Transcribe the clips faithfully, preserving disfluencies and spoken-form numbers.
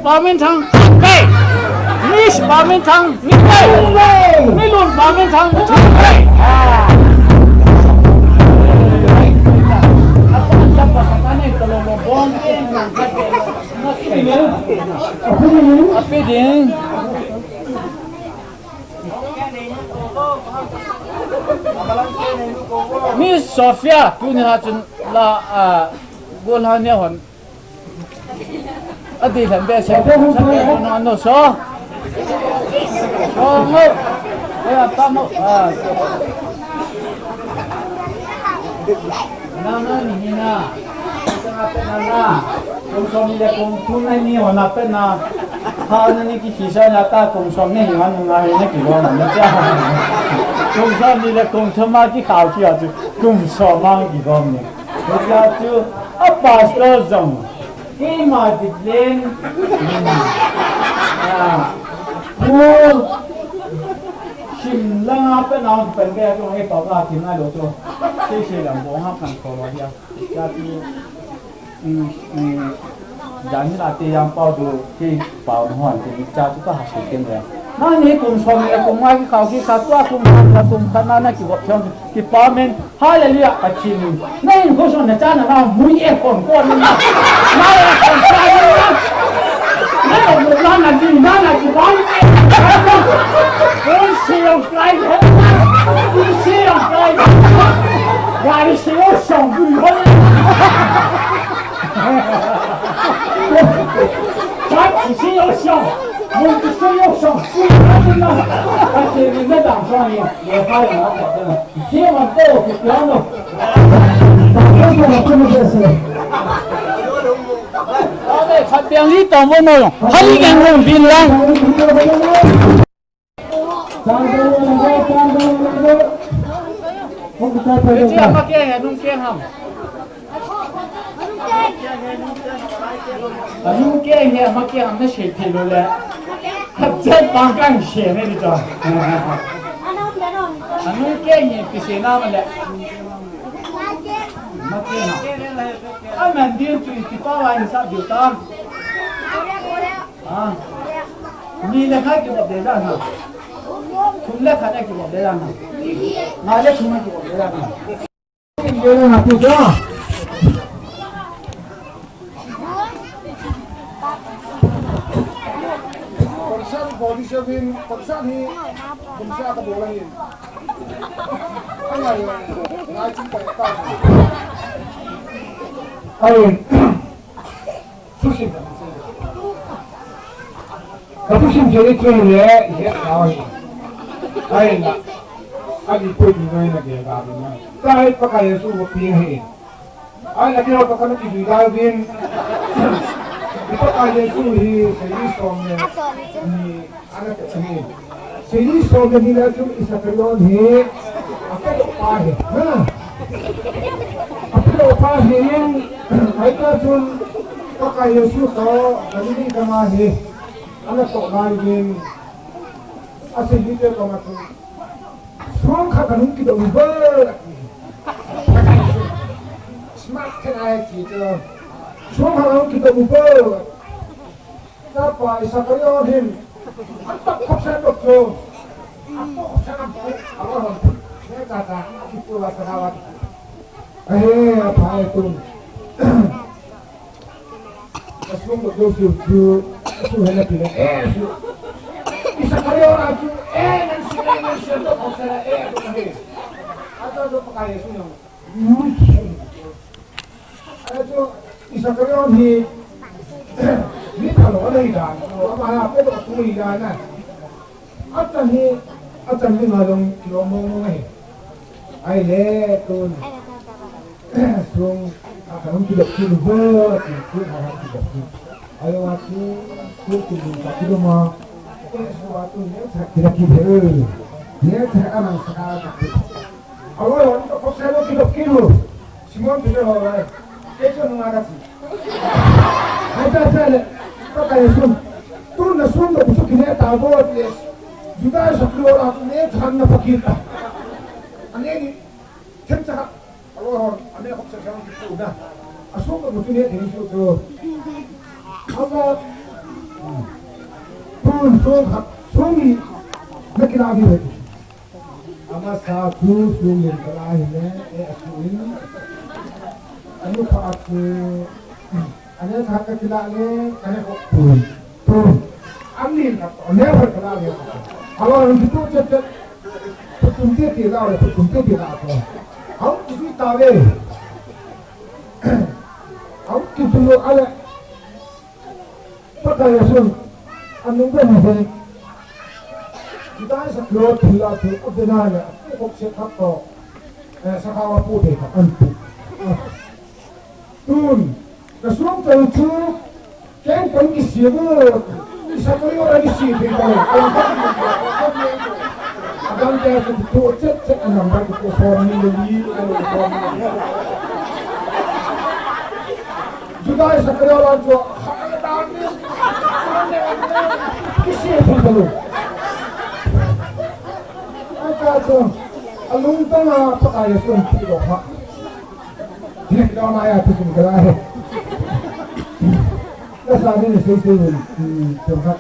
Paminthang, hey! Miss Paminthang, hey! Milun Paminthang, hey! Api ding. Miss Sophia, tuni a chun la, ah, gollhang neo hon. Ati lhan be se, sa ke no no so. So, ngo. Aya, ta mo. Ah. Na, na, ni, ni, na. Sa pe na, na. Kum som ni le kum thum na ni ho na pe na. Ha, na ni ki ki sa na ta kum som ni ni ho na ni ki ho na ni cha. Kum som ni le kum thum ma ki khao ki a chu. Kum som ma ki ho ni. Tia chu a pastor jong, keima dik leng, ah, pu, sim langa pe nau pen ke, kong e pau ka kin nai lo chu. Sei sei lang bong ha kan ko lo hia. Tia chu, um, um, Jan hi la te yang pau tu, ki pau na hon, ki cha tu ka ha se ken le. Na ni kum som le kum ngai ki khao ki sa tua kum som le kum khat na na ki vop thiam ki pa men. Hallelujah, Pathen in. Na in ko son na cha na na mui e kon kon na. Na e kon cha na. Na lo lo na na din na na ki pa men. Oi, se yo kai ho. Oi, se yo kai ho. Gari se yo song bui ho. Khat piang li tong mo no. Hali keng mo bin lang. Iti ama ke he nung ke ham. Anung ke he ama ke ham na she thei lo le. Hap chet bang kang she ne ni to. Anung ke he pi she na ma le. Ma ke ha. Aman din tu iti pa wa ni sa diu ta. Ah. Ni le khat kibop de dan ha. Thum le khat kibop de dan ha. Nga le thum kibop de dan ha. Concert body serving, concert hi, concert ka bola hi. Ai, ai, ai, ai, ai. Ai. Thusim. Ka thusim chei chei le, he ka hi. Ai na. Ani poi ni ngai na ge ga ni na. Kai Pakai Jesu wo pi he. Ai na ki ro ka na ki dui ga vin. Pakai Jesu hi, sei ni som le. Ni Ana ka chang e. Sei ni som le ni na chu Iskariot hi. A pe lo pa hi. Ha? A pe lo pa hi. Ai ka chun Pakai Jesu to, Galili gam a hi. Ana to nai vin. A sei ni te ko ma chu. Song khat ka nung kido u bo. Smart kan ai ti chu. Song khat ka nung kido u bo. Chapa Iskariot hin, atah khop sa tok chu. Atah khop sa tok chu. Alo hon. Ne cha cha, kipu la sa wa. Ahe, apa itu. Kasung tok chu chu chu. Chu hela pile. Eh, chu. Iskariot a chu. Eh, nan si nan si tok khop sa eh, tok he. Atah tok pa kai su no. Achu, Iskariot hi, mi phalo anei dan, ama ha pe to tu hi dan na. Achan hi, achan ding a jong kilom mong mong ahi. Ahile, tun, sung, a kan kilom kilom bo, tu, tu, a kan kilom kilom. Ahile, a tu, tu, tu, tu, kilom ma. Ahile, su a tu, ne, sa, kilom kilom. Ne, sa, a nang sa, kilom. Alo, alo, to khop sa lo kido kido. Simon Peter ho lai. Ke chu nunga ka chi. Hai ta sa le. To ka Jesu. Tu na sum do chu kine ta bo ti. Juda sa klo ra ne than na pakita. Ane ni. Them cha. Alo ho. Ane khop sa sa ki tu na. Asum do chu ne ni su tu. Alo. Song khat, song li, na kila di ve. Amasa chu song li kala hi ne, e a chu in. Anu kha a chu, ane kha ka kila le, ane ko pun, pun. Ani kha, ane kha kila le. Alo, ang tu chet chet. Pun chet chet la le, pun chet chet la ko. Ang tu ta ve. Ang tu lo ale. Pakai a sun, anung be ma he. Juda Iskariot thil a chu, a be na le, a pu kop se khat to, eh, sakhaw a pu thei khat an pu. Ah. Tun, ka suang chang chu, keng kong kisia bu, Iskariot a kisia thei khat. Adam te chu tu chet chet a number tu form ni le ni, a lo form ni. Juda Iskariot a chu, kisia thei khat lo. Acha chu, alung tang a Pakai a sun thei lo ha. Direct down a ya tu kum kala he. Ka sa ni sei sei ni, hmm, themkhat.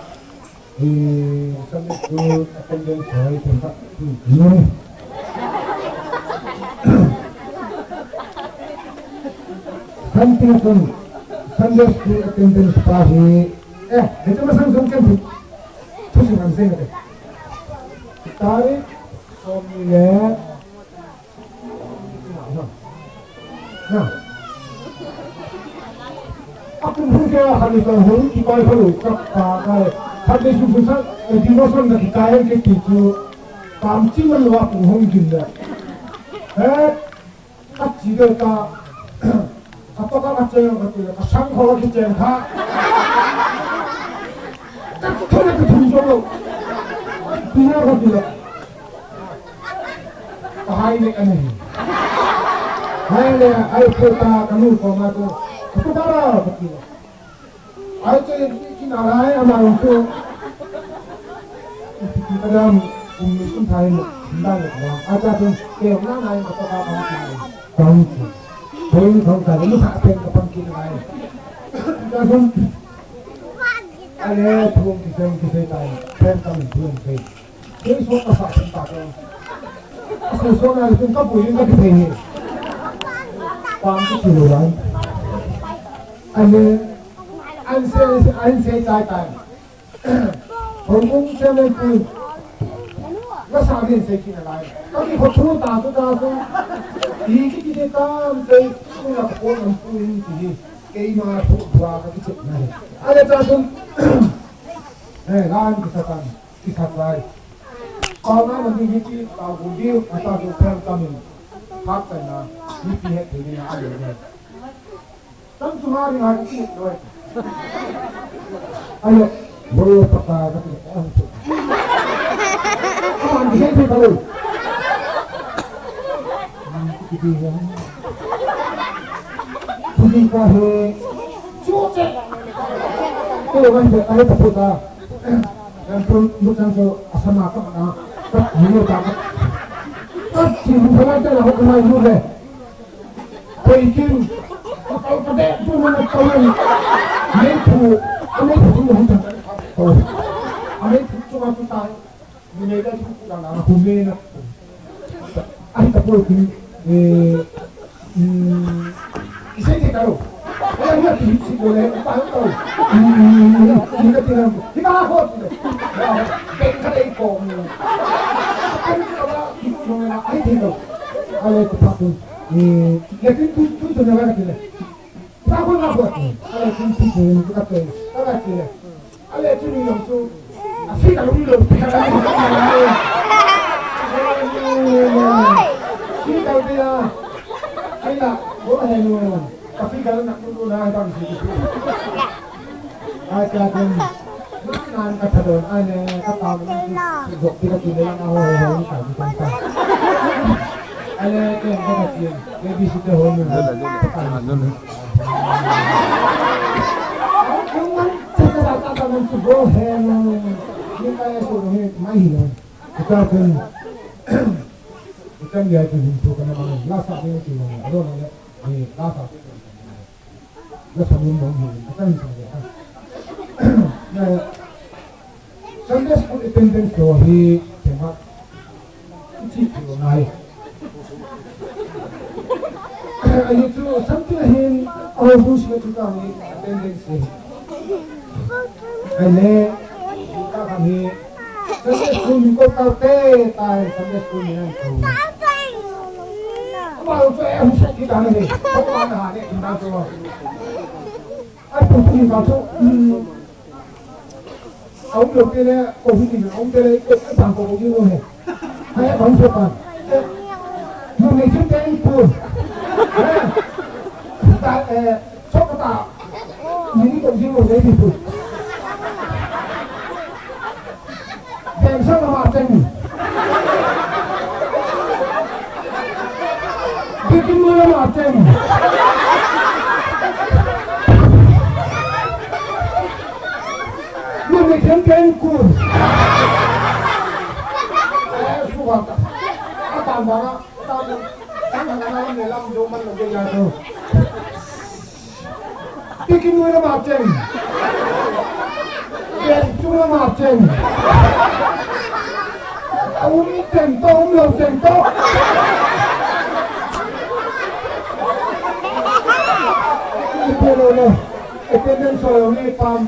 Eh, Sunday school attendance hai themkhat. Hmm, hmm. Kan ti kum Sunday school attendance pa hi. Eh, hiche masang jong ken tu. Tu si kan sei ka te. Tarik som ni le Akum hung kei a khat ni kong hung kipai kha lo, ka pa kai. Khat ni sung sung sang, eh, devotion na kikai ang kei ti chu. Pam chi man lo akum hung gin le. Eh, ka chi de ka. Ka pa ka ka cheng ka ti le, ka sang ho ki cheng kha. Ka thun ka thun jo lo. Ti na ka ti le. Ka hai le ka nei. Hai le, ai pu ta ka nu ko ma tu. Ka pu ta ra ka ti. Ai che ki na lai ama ru tu. Ka dam um ni kun thai mo. Nda le ba. A cha tu ke na na ka ta ka ka ki. Ka ki. Ko ni ka ka ni ha pen ka pan ki lai. Ka dum. Ale thum ki sen ki sei tai. Pen ka min thum sei. Kei suak ka sa pen ta ko. Ka sa suak na tung ka pui ka ki thei hi. Pam ki ki lo lai. Ane an se an se tai tai. Hong kong se men pui. Ka sa min sei ki na lai. Ka ki ko thu ta su ta su. I ki ki te tam te. Ku na ko na pui ki hi. Kei ma thu dua ka ki chek na hi. Ale ta sun. Eh, lan ki sa tan. Kisat lai. Pauna na ding hi ki, tao gu diu, a tao gu pen kamin. Phat sai na, mipi het thei ni na a le ne. Tang tu ma ri ngai ki het loi. Ayo, bro, pata ka ti, ang tu. Aman ki het thei ka lo. Ki ti ya. Ki ti ka he. Chu che. Ko ngai pe, ai ta pu ta. Kan tu lu kan tu asama ka na. Ka ni ta ka. Ka chi lu ka ta la ho ka mai lu le. Koi kin. Ka ka de tu na ka ni. Nei tu. Nei tu tu ta. Ko. Nei tu tu ka tu ta. Ni nei ka tu ku na na ku me na. Ai ta pu kin. Eh. Hmm, isei thei ta lo. Ai, ai, ai, ti, ti, lo le, ta lo. Hmm, hmm, hmm, hmm, ka ti na, ti ka ho ti le. Ya, ben ka dei ko. Ai, ti ka ba, ti ko na, ai, ti lo. Ai, ti pa tu. Eh, le, ti, ti, ti, ti, na, ka ti le. Ta ko na ho ti. Ai, ti, ti, ti, ka ti. Ka ti le. Ale chu ni lo chu. A fi ka lo ni lo. Fi ka lo ya. Ai la, bo he lo. A fi ka lo na lo na ta ni. Ai ka ken. Nan ka tha don ai ne ka ta lo. Go ti ka ti le na ho ho ka ti ka. Ale ken ka ti. Ke bi si te ho ni. Chaka sa ta ta man chu bo he no. Ni ka ya so he mai hi no. Ka pen. Ka ya chu hin chu ka na ma. La sa ni chu no. Ro na le. Ni la sa. La sa ni mo hi. Ka pen sa ya. Na. Sa Sunday school attendance lo hi, tema. Chi chi lo ngai. Ahi chu, something hin, a ho bu si chu ka hi, attendance hi. Ahi le, ka ka hi, Sunday school mi ko ta te, tai, Sunday school mi nang ko. Ba chu e, hu sa ki ta ne, ko ma na ha ne, ki ta chu. Ai, pu pu ni ka chu, hmm. Aum lou te le, ko hi ni, aum te le, ko bang ko ko ni lo he. Hai, bang so pan. Numei thim te in pu. Eh. Ta, eh, so ka ta. Ni ni ko ni lo le ni pu. Veng sang ma cheng. Bikin mo na ma cheng. Numei thim te in pu. Eh, su wa ta. A ta ma na, ta ma. Ta ma na na me lam do man lo ya do. Bikin mo na ma cheng. Bikin mo na ma cheng. Aum cheng to, aum lou cheng to. Ipi lo lo. Attendance so ni pam.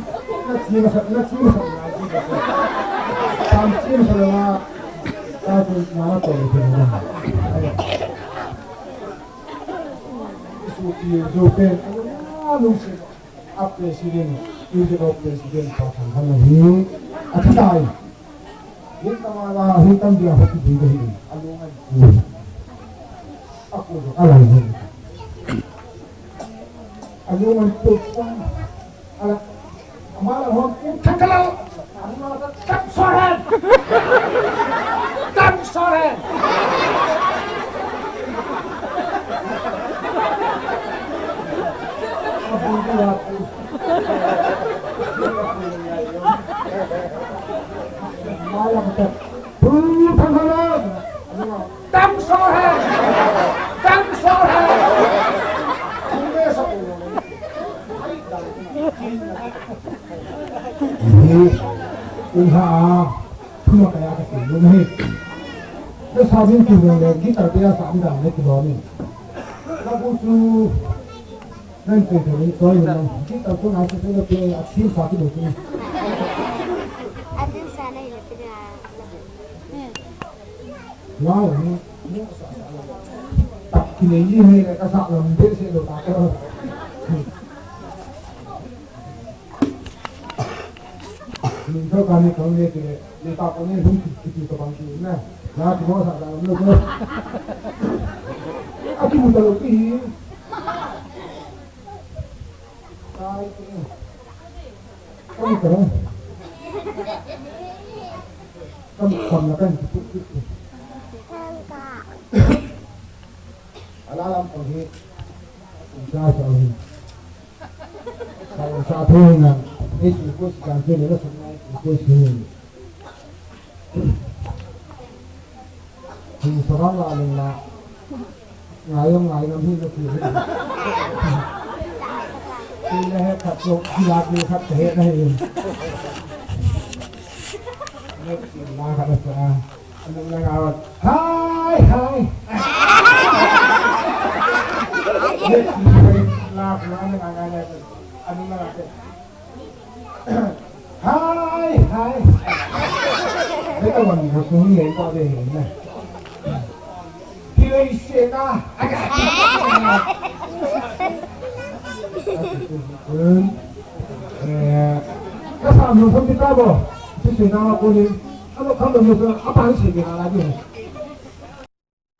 Na chi ma sa, na chi ma sa, na chi ma sa. Pam chi ma sa la. Ta tu na na to ni na. Isu ti jo pen. Alu si. A president, president of president, pa thang khan hi, a thi tai. Hin tama la, hin tam dia, hoti ding ka hi, a lung an ku. A ku, a lai hin. A lung an ku, a la, a ma la hon ku, thang ka la. Tam soren! Tam soren! Tam soren! Tam soren! Ui ha, thuma kaya ka ti lo nahi. Ka sa bin ti lo le, guitar pe ya sa bin da le ti lo ni. Ka bu chu, nan pe pe ni, so ni lo. Guitar chu na chu pe lo pe, a thim sa ti lo ni. A thim sa na hi le pe na. Wow, ni, ni sa sa lo. Tak ki le ni he, ka sa lo, de se lo ta ko. Min thou ka ni kong le ti le, le pa ko ni hung ki, ki, ki to bang ki na. Na ki mo sa sa lo ko. A ki mu ta lo ki. Ai ki. Kam ka. Kam, kam na kan ki tu, ki tu. Ala lam ko hi. Sa sa hi. Sa, sa thu na, eh, si ko si kan ke le, sa na, si ko si. Hi sa la la la. Ngai yong ngai ngam hi na si. Hi na he khat lo, hi la hi khat he na hi. Ne si la khat na sa. Anung lang awat. Hai, hai. Yes, yes, yes. Laugh, laugh, laugh, laugh, laugh. Anung lang awat. Hai, hai. Beta wan ko sung ni ko de na. Pilay sena. Eh, ka sa mo sa kita bo. Ti sena ko ni. Ano ka mo sa apa si ni ala ni.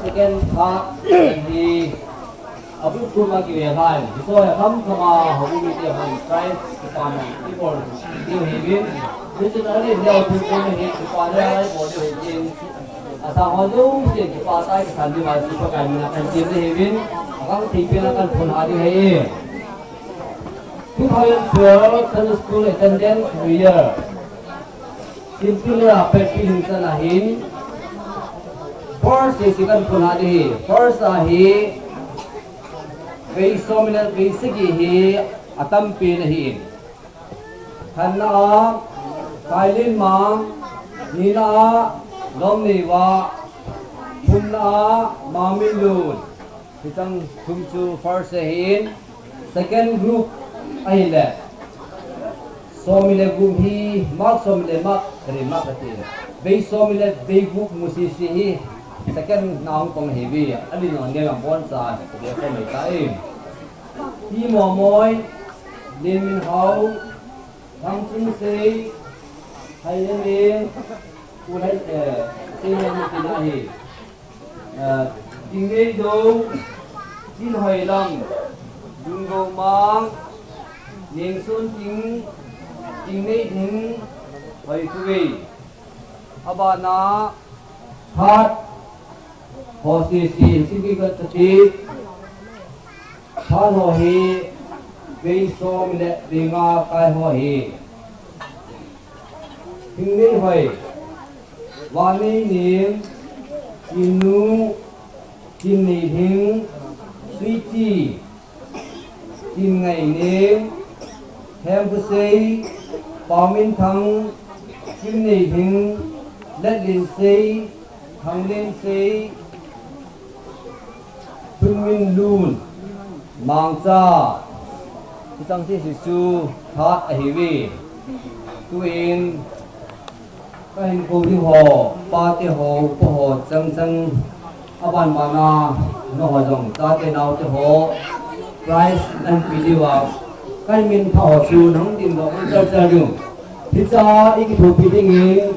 Second part, hi, abu kuma ki ve lai. Hi ko ya kam kama, ha bu mi te hon, Christ, ki pa mo, ki bol, ki hi vin. Hi chu na ni, leo tu ko ni, ki pa le lai, bol hi vin. Asa ho lo, si ki pa tai, ki san di wa, si pa kai mi na kan ki hi vin. Akang ti pe na kan phun ha di hi. Two thousand twelve, Sunday School attendance, year. Simple a pet pi hin chan ahin. Verse hi si kan phun ha di hi. Verse ahi. Vei som le vei sagi hi atam pen ahi. Khanna a, Kailin ma, Nina a Lomneiva, thumna a Mangminlun. Hicheng thum chu first ahin, second group ahile, somni le gup hi, mark somni le mark, kati mark kati. Bei somni le bei gup mu sese hi, second na hung pang ahiuve, ali no ne lam bon sa, kati ko mai ta e. Pi Momoi, Len Minhao, Thangchinsei, Hailemeng, Ulai, eh, Seilemeng tina ahi. Eh, Tingneidou, Chinhoilam, Lunggomang, Nengsunting, Tingneiding, Hoithuvei. Abana, Hat, Hosisi, Singki Gat Kati, Hat ho hi, bei som le bei nga kai ho hi. Thingnei Hoi, Vanei Ning, Tinu, Tinnei Hing, Suiti, Tinngai Ning, Hemphusei, Pauminthang, Tinnei Hing, Letlinsei, Thanglinsei, Thunminlun, Mangcha, hicheng sese chu Hat ahiuve. Tuin, kahin kou diu ho, pate ho, upa ho, chang chang, aban bana, nangho jong, chate naote ho, prize nahin pe diuva, kahin minpha ho chu nahung dingdoh chal chal diu. Hichea ikithopi dingin,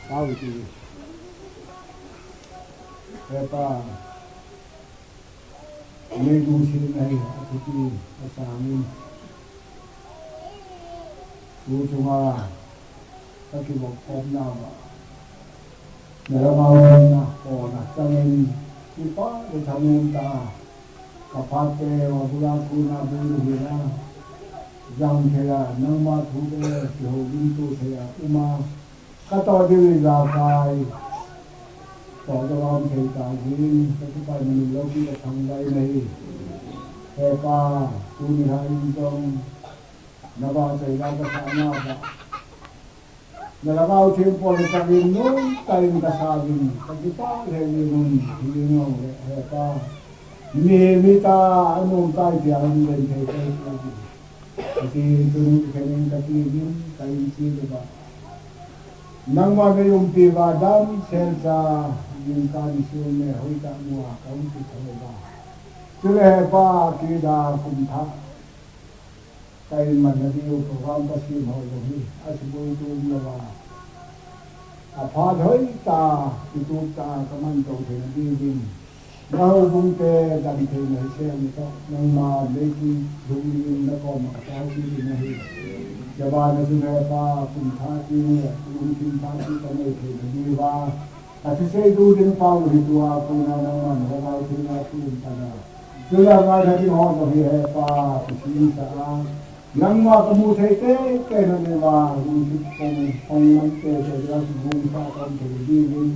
Tao ti. He Pa, nei lungsetna hi athupi asangin, tu chunga kakivop khomna uva, na lama uva na kona changin, kipah le thanom tah a, ka phat teu a bula thu na bulu hina, jang thei a, nangma thu te kihoulimto thei a uma, ka toh diu ijakai, toh jong aum thei ta jin, ka kipah na min loupi ka thangvah na hi. He Pa, tuni lha in jong, na vahchoila ka sahna uva, na Lhagao Theng pon le changin nomtah in ka sauvin, ka kipah lheh jeng un, hijeng jongle, He Pa, mi, mi ta, anom tai tia hung len thei ka hi poi. Ati, tuni khenin kati jin, ka in chi le ba. Nangma nei umpi uva damsel cha, jingkah nisim le hoitah mua ka umpi thei uva. Chule He Pa, kida kum thah ka in manna diu program ka sem ho jong hi, asuboi tu um louva, aphat hoitah, kitup tah a ka man tou theina diuvin, na houbung te dam theina hisei ni toh, nangma nei kilhung in na koma ka taopi ding ahi. Hiche bana chun He Pa, kum thah ding le lungthim thah ding ka nei theina diuva, ka thusei tu ding pau hi tua kona nangman Lhagao Theng a thu um tan a, chule ngailha ding ho jong hi He Pa, ka kisih sa a, nangma ka mu thei teitei na diuva, lungthim pong, pong man teitei diuva, kigong sa ka um thei diuvin,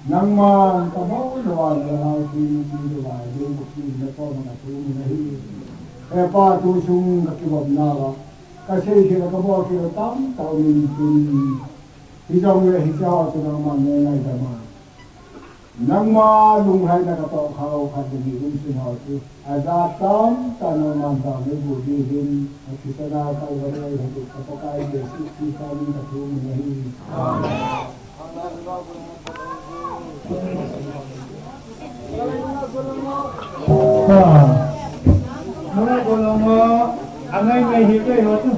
nangman ka bol louva, Lhagao Theng a chu diuva, ding buk ti na koma ka thum in ahi. He Pa, tu sung ka kivopna uva, ka sei khel a ka bol khel a tamtah um in tin, hijongle hiche ho chu nangman nei ngaidam a, nangma lunglhaina ka toh khah u khat le ni um sun ho chu, ajat tamtah nangman vang nei bu diuvin, athisan a Calvary a hung lhung ka Pakai Jesu Christa min in ka thum in ahi. Ah. Muna golong mo, angai ngai hi kei lo tu.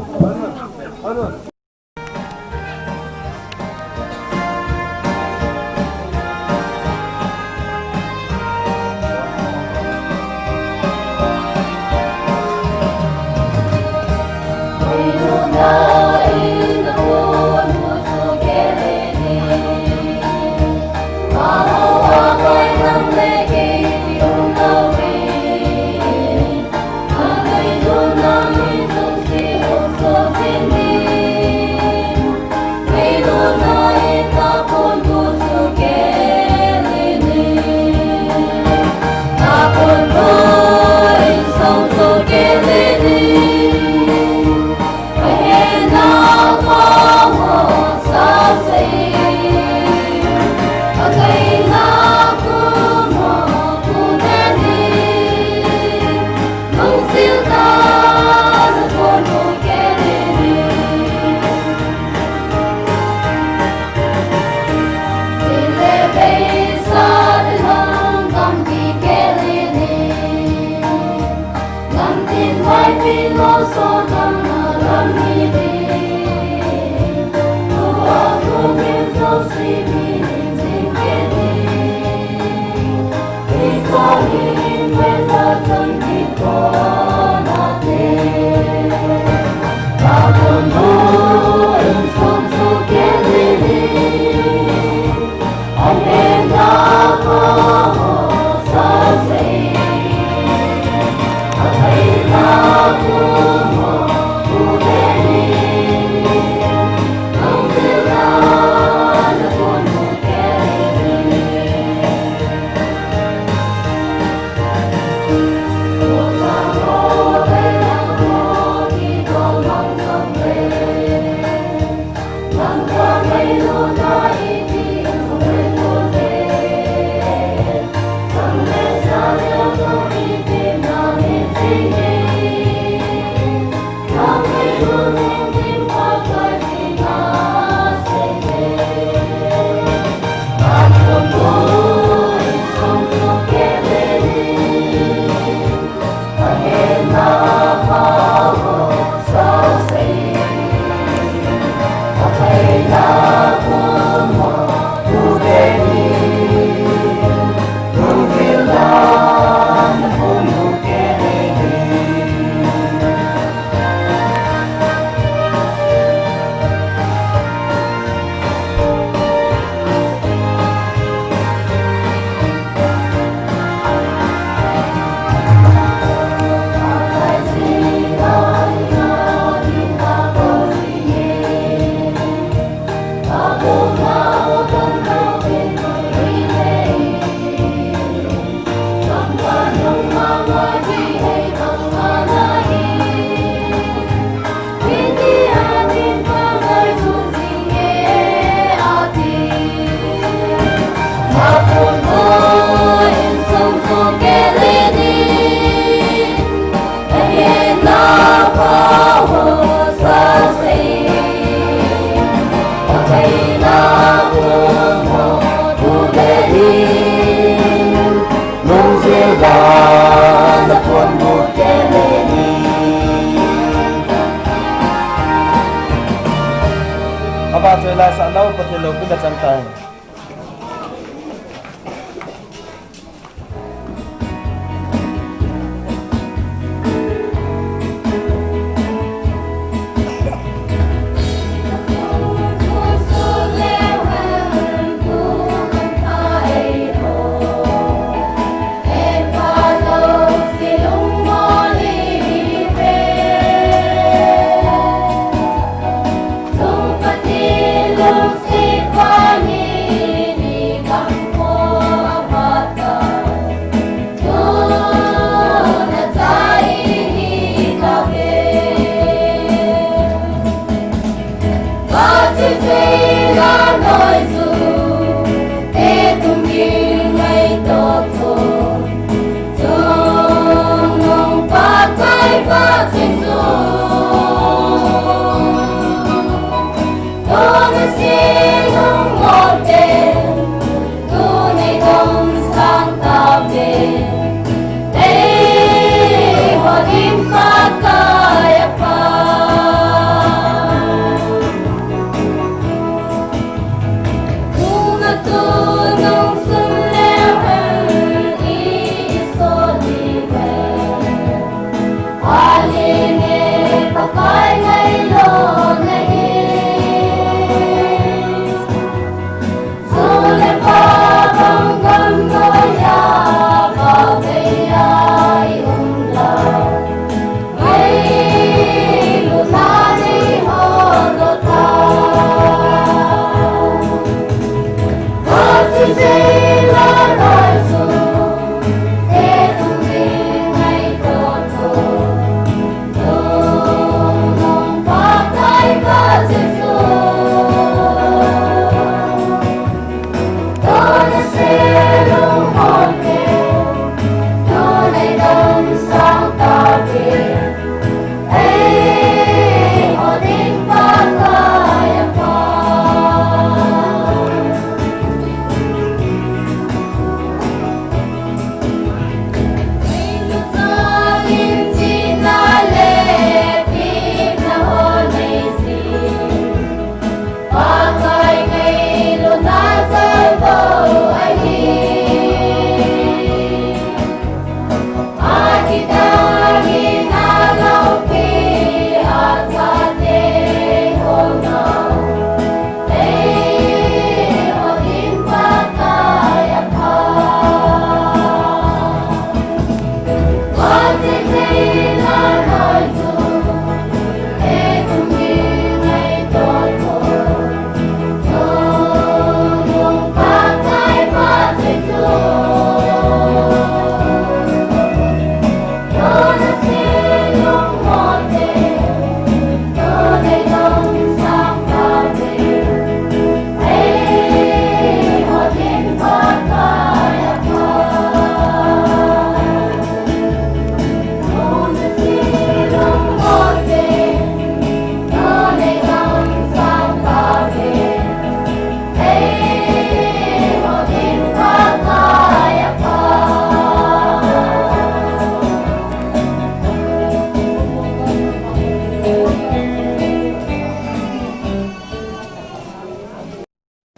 Kailasah nau Pathen loupina chang tai.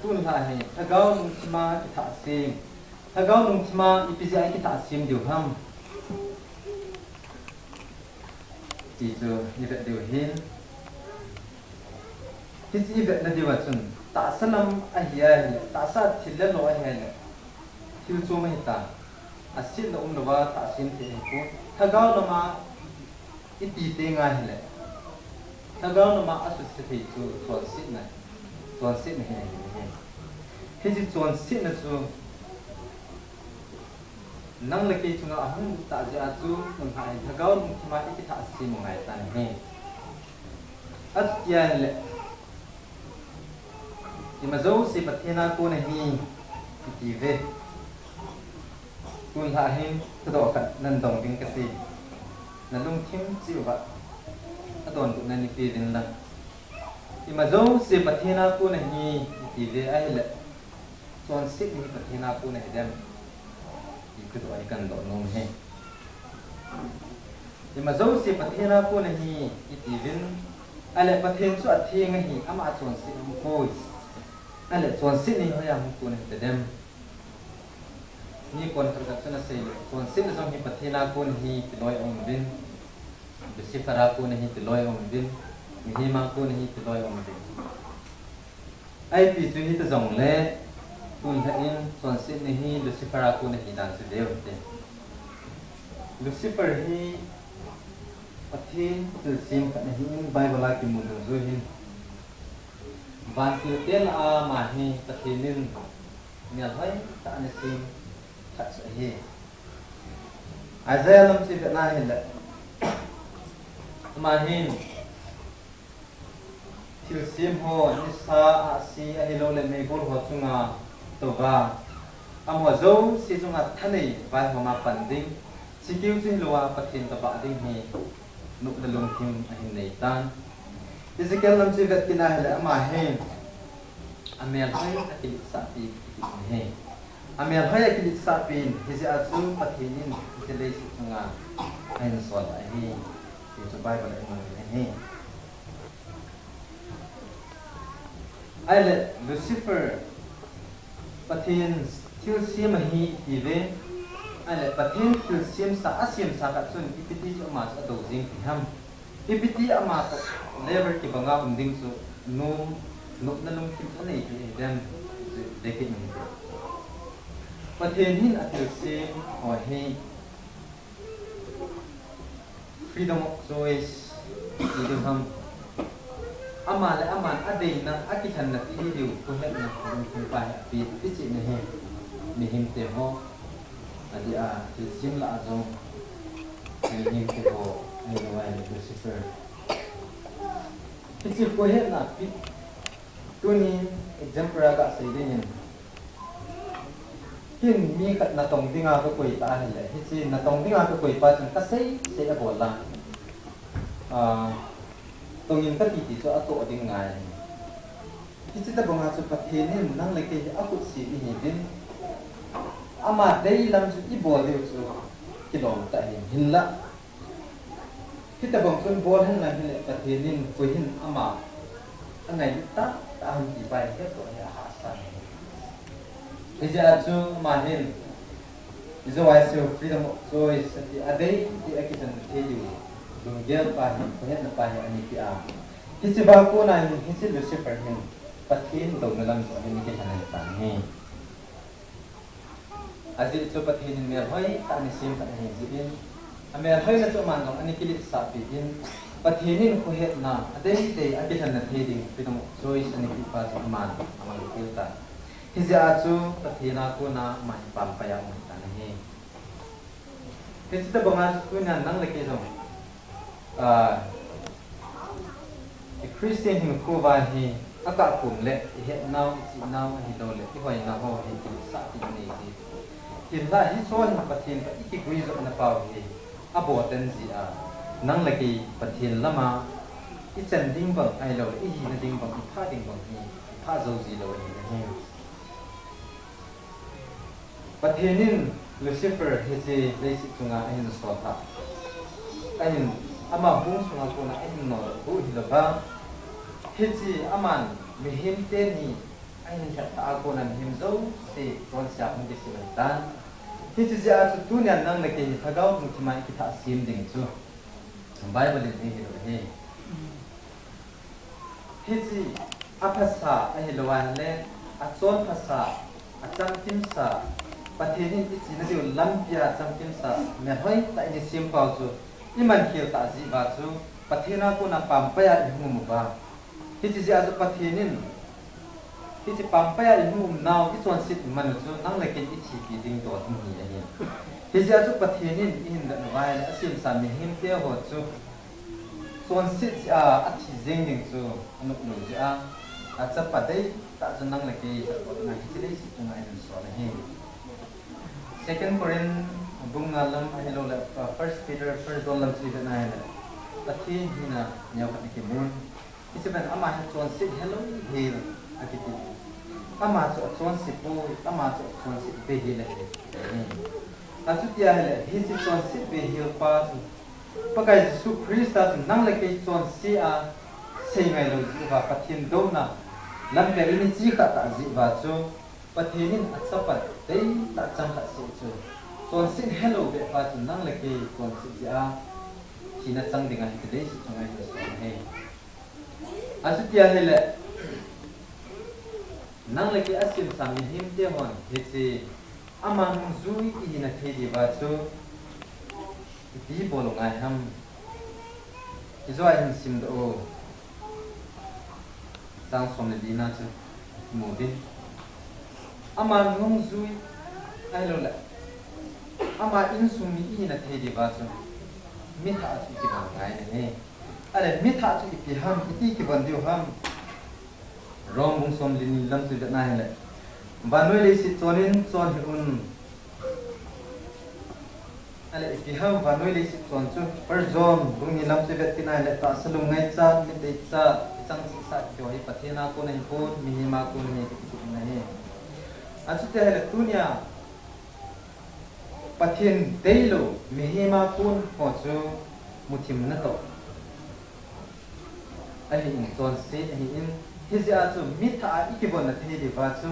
Tun lha hi, Lhagao lungthima kitha sim. Lhagao lungthima ipi jeh a kitha sim diu ham? Ti chu i vet diu hin. Hiche i vetna diu a chun, tahsa lam ahi ahile, tahsa thil le lo ahi ahile, thil chom ahi ta. Asetna umlouva tahsa sim thei ahi poi. Lhagao lama i ti teng ahile, lhagao lama asuse thei chu chonsetna, chonsetna hi ahi. Hiche chonsetna chu nang le kei chunga ahung tah jeh a chu, tun lha hi Lhagao lungthima i kitha sim u ngai tan ahi. Achuti ahile, ima jouse Pathen a kon ahi, iti ve. Tun lha hin thudoh khat nan dong ding kati. Na lungthim cheh uva adonbutna nei pe uvin lang. Ima jouse Pathen a kon ahi, iti ve ahile, chonsetna hi Pathen a kon ahi dem? Ti thudoh hi kan doh nom ahi. Ima jouse Pathen a kon ahi, iti uvin. Ahile Pathen chu atheng ahi, ama a chonset umpoi. Ahile chonsetna hi hoiya hung kon ahi tadem? Mi kon khat khat chun asei le, chonsetna jong hi Pathen a kon ahi ti loi aum uvin, Lucifer a kon ahi ti loi aum uvin, mihem a kon ahi ti loi aum uvin. Ipi chu hita jongle, tun lhah in chonsetna hi Lucifer a kon ahi dan chu veu hite. Lucifer hi Pathen thilsem khat ahin, Bible a kimu dungjui hin, vantil te lah a ama hi Pathen in melhoi tah ana sem khat chu ahi. Isaiah lam chu ivet na hile, ama hin thilsem ho, nisa, ahsi, ahilouleh meibol ho chunga touva, amaho jouse chunga thanei vaihom a pan ding, chikeu chu hilouva Pathen tobang ding hi nopna lungthim ahin nei tan. Ezekiel lam chu ivet kit na hile, ama hi amelhoi akiletsahpi kiti ahi. Amelhoi akiletsahpi in, hijeh a chu Pathen in hiche leiset chunga ahin sol ahi, ti chu Bible a imu in ahi. Ahile Lucifer, Pathen thilsem ahi iti uve. Ahile Pathen thilsemsa, asemsa khat chun ipiti chu ama chu adou jeng ding ham? Ipiti ama toh level kibanga um ding chu nom, nopna lungthim chu anei thei ahi dem? Chu dekit in hite. Pathen hin athilsem ho hi freedom of choice ti ding ham? Ama le aman adeina, akilhenna ti hi diu, khohetna lungthim pa hi ape, ti chihna hi mihemte ho, adeh a thilsem lah a jong mihemte ho, ahilou ahile Lucifer. Hiche khohetna pe, tuni example a kasei ding in, ken mi khat natong dinga kakoi ta ahile, hiche natong dinga kakoi pa chun kasei sei abol a, ah, tong in kati ti chu atoh ding ngai ahi. Hiche tobanga chu Pathen in nang le kei hi akhut sem ihiuvin, ama deilam chu ibol diu chu kilom tah ahi, hinla hitobang chun bol henlang hile Pathen in koi hin ama angailut tahtah ham ti pa hi hetdoh hi ahahsa ahi. Hijeh a chu ama hin, ijou a isei u freedom of choice ati, adei ti akilhen thei diu lunggel pa hi, khohetna pa hi anei peh a, hiche a kona hin hiche Lucifer hin Pathen douna lam chu ahin kilhen ahitan ahi. Ajeh chu Pathen in melhoi tah ana sem khat ahi jeh in, amelhoina chu aman jong ana kiletsahpi in, Pathen in khohetna adeidei akilhenna thei ding freedom of choice ana peh pa chu aman amang tel tan. Hijeh a chu Pathen a kona ama hi pampai a um ahitan ahi. Hiche tobanga chu tunia nang le kei jong, ah, i Christian hinkho uva hi akah kom le ihetnau, ichihnau ahiloule ihoinau ho hi kiletsahpi inei ji. Hinla hicheho hin Pathen toh ikiguijopna pau hi abohtan jeh a, nang le kei Pathen lama ichan ding bang ahiloule ihina ding bang, iphah ding bang hi iphah jou ji lou ahi. Pathen in Lucifer hiche leiset chunga ahin sol a, ahin, ama hung sunga kona ahin nodoh bou hilouva, hiche aman mihem teni ahin lhep tah a kona mihem jouse chonse a hung kisem ahitan. Hiche jeh a chu tunia nang le kei hi lhagao lungthim a ikithah sem ding chu Bible in eihil u ahi. Hiche aphasa ahilou ahile, achon phasa, achamkimsa, Pathen in ichena diu lampia chamkimsa, melhoi tah in isem pau chu iman khel tah jeh uva chu Pathen a kona pampai a ihung um uva, hiche jeh a chu Pathen in hiche pampai a ihung umnau ichonset man u chu nang le kei ithi pi ding dol hung hi ahi. Hijeh a chu Pathen in ihin vet uva ahile asemsa mihemte ho chu chonset jeh a athi jeng ding chu anop lou jeh a, achapa deitah chu nang le kei toh kona hiche leiset chunga ahin sol ahi. Second Corinth bung nga lam ahiloule, ah, First Peter, First John lam chu ivet na ahile, Pathen hina neo khat akimun. Hiche pen ama hi chonset helou hel akiti. Ama chu achonse poi, ama chu achonset beihel ahi. Achuti ahile, hiche chonset beihel pa chu Pakai Jesu Christa chun nang le kei chonse a seingai lou jeh uva Pathen douna Lampi a in ichi kha tah jeh uva chu, Pathen in achapa deitah chang khat seh chu, chonset helou bep pa chu nang le kei chonset jeh a thina chang dinga hiche leiset chunga ihin son ahi. Achuti ahile, nang le kei asemsa mihem te hon hiche ama nungjui ihina thei diuva chu ipi bol u ngai ham? Hiche a ihin simdoh u. Chang som le li na chu imu uvin. Ama nungjui ahilouleh ama insung mi ihina thei diuva chu mithah chu ikivon ngai ahi. Ahile mithah chu ipi ham, iti kivon diu ham? Rom bung som le ni lam chu ivet na hile, vannoi leiset chon in chon hih un. Ahile ipi ham vannoi leiset chon chu? First John bung ni lam chu ivet kit na hile, tahsa lung ngaichat, mit deichat, kichang chehsah kiti ho hi Pathen a kon ahipon, mihem a kon ahi kiti kit na ahi. Achuti ahile tunia Pathen deilou mihem a kon ho chu muthim natoh ahin, chonset ahin, hijeh a chu mithah a ikivonna thei diuva chu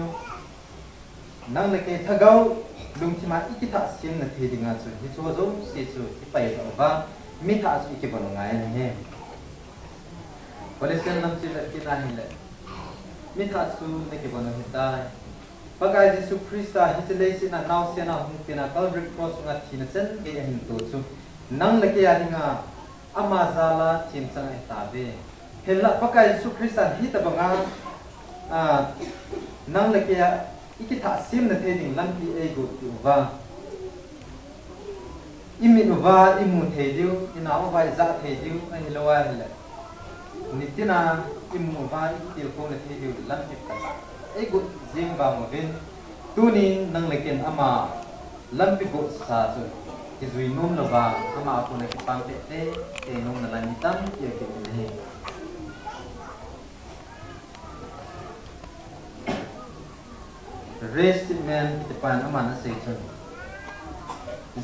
nang le kei lhagao lungthim a ikithah semna thei dinga chu hicheho jouse chu ipailhah uva mithah a chu ikivon u ngai ahi. Colossian lam chu ivet kit na hile, mithah chu nakivon u ahitai. Pakai Jesu Christa hiche leiset a naosen a hung pen a Calvary Cross chunga thina chan gei ahin to chu nang le kei a dinga ama jal a themchang ahitauve. Hinla Pakai Jesu Christan hitobanga, a, nang le kei a ikithah semna thei ding lampi eigot peh uva, imit uva imu thei diu, inao uva ija thei diu, ahilou ahile nitina imu uva ikitilkhouna thei diu lampi phatah eigot jing vang uvin, tunin nang le kei in ama lampi gotsa chu kijui nom louva, ama a kona kipah teitei tei nom nalai mi tampi akium in ahi. Ray Steadman kitipan aman asei chun,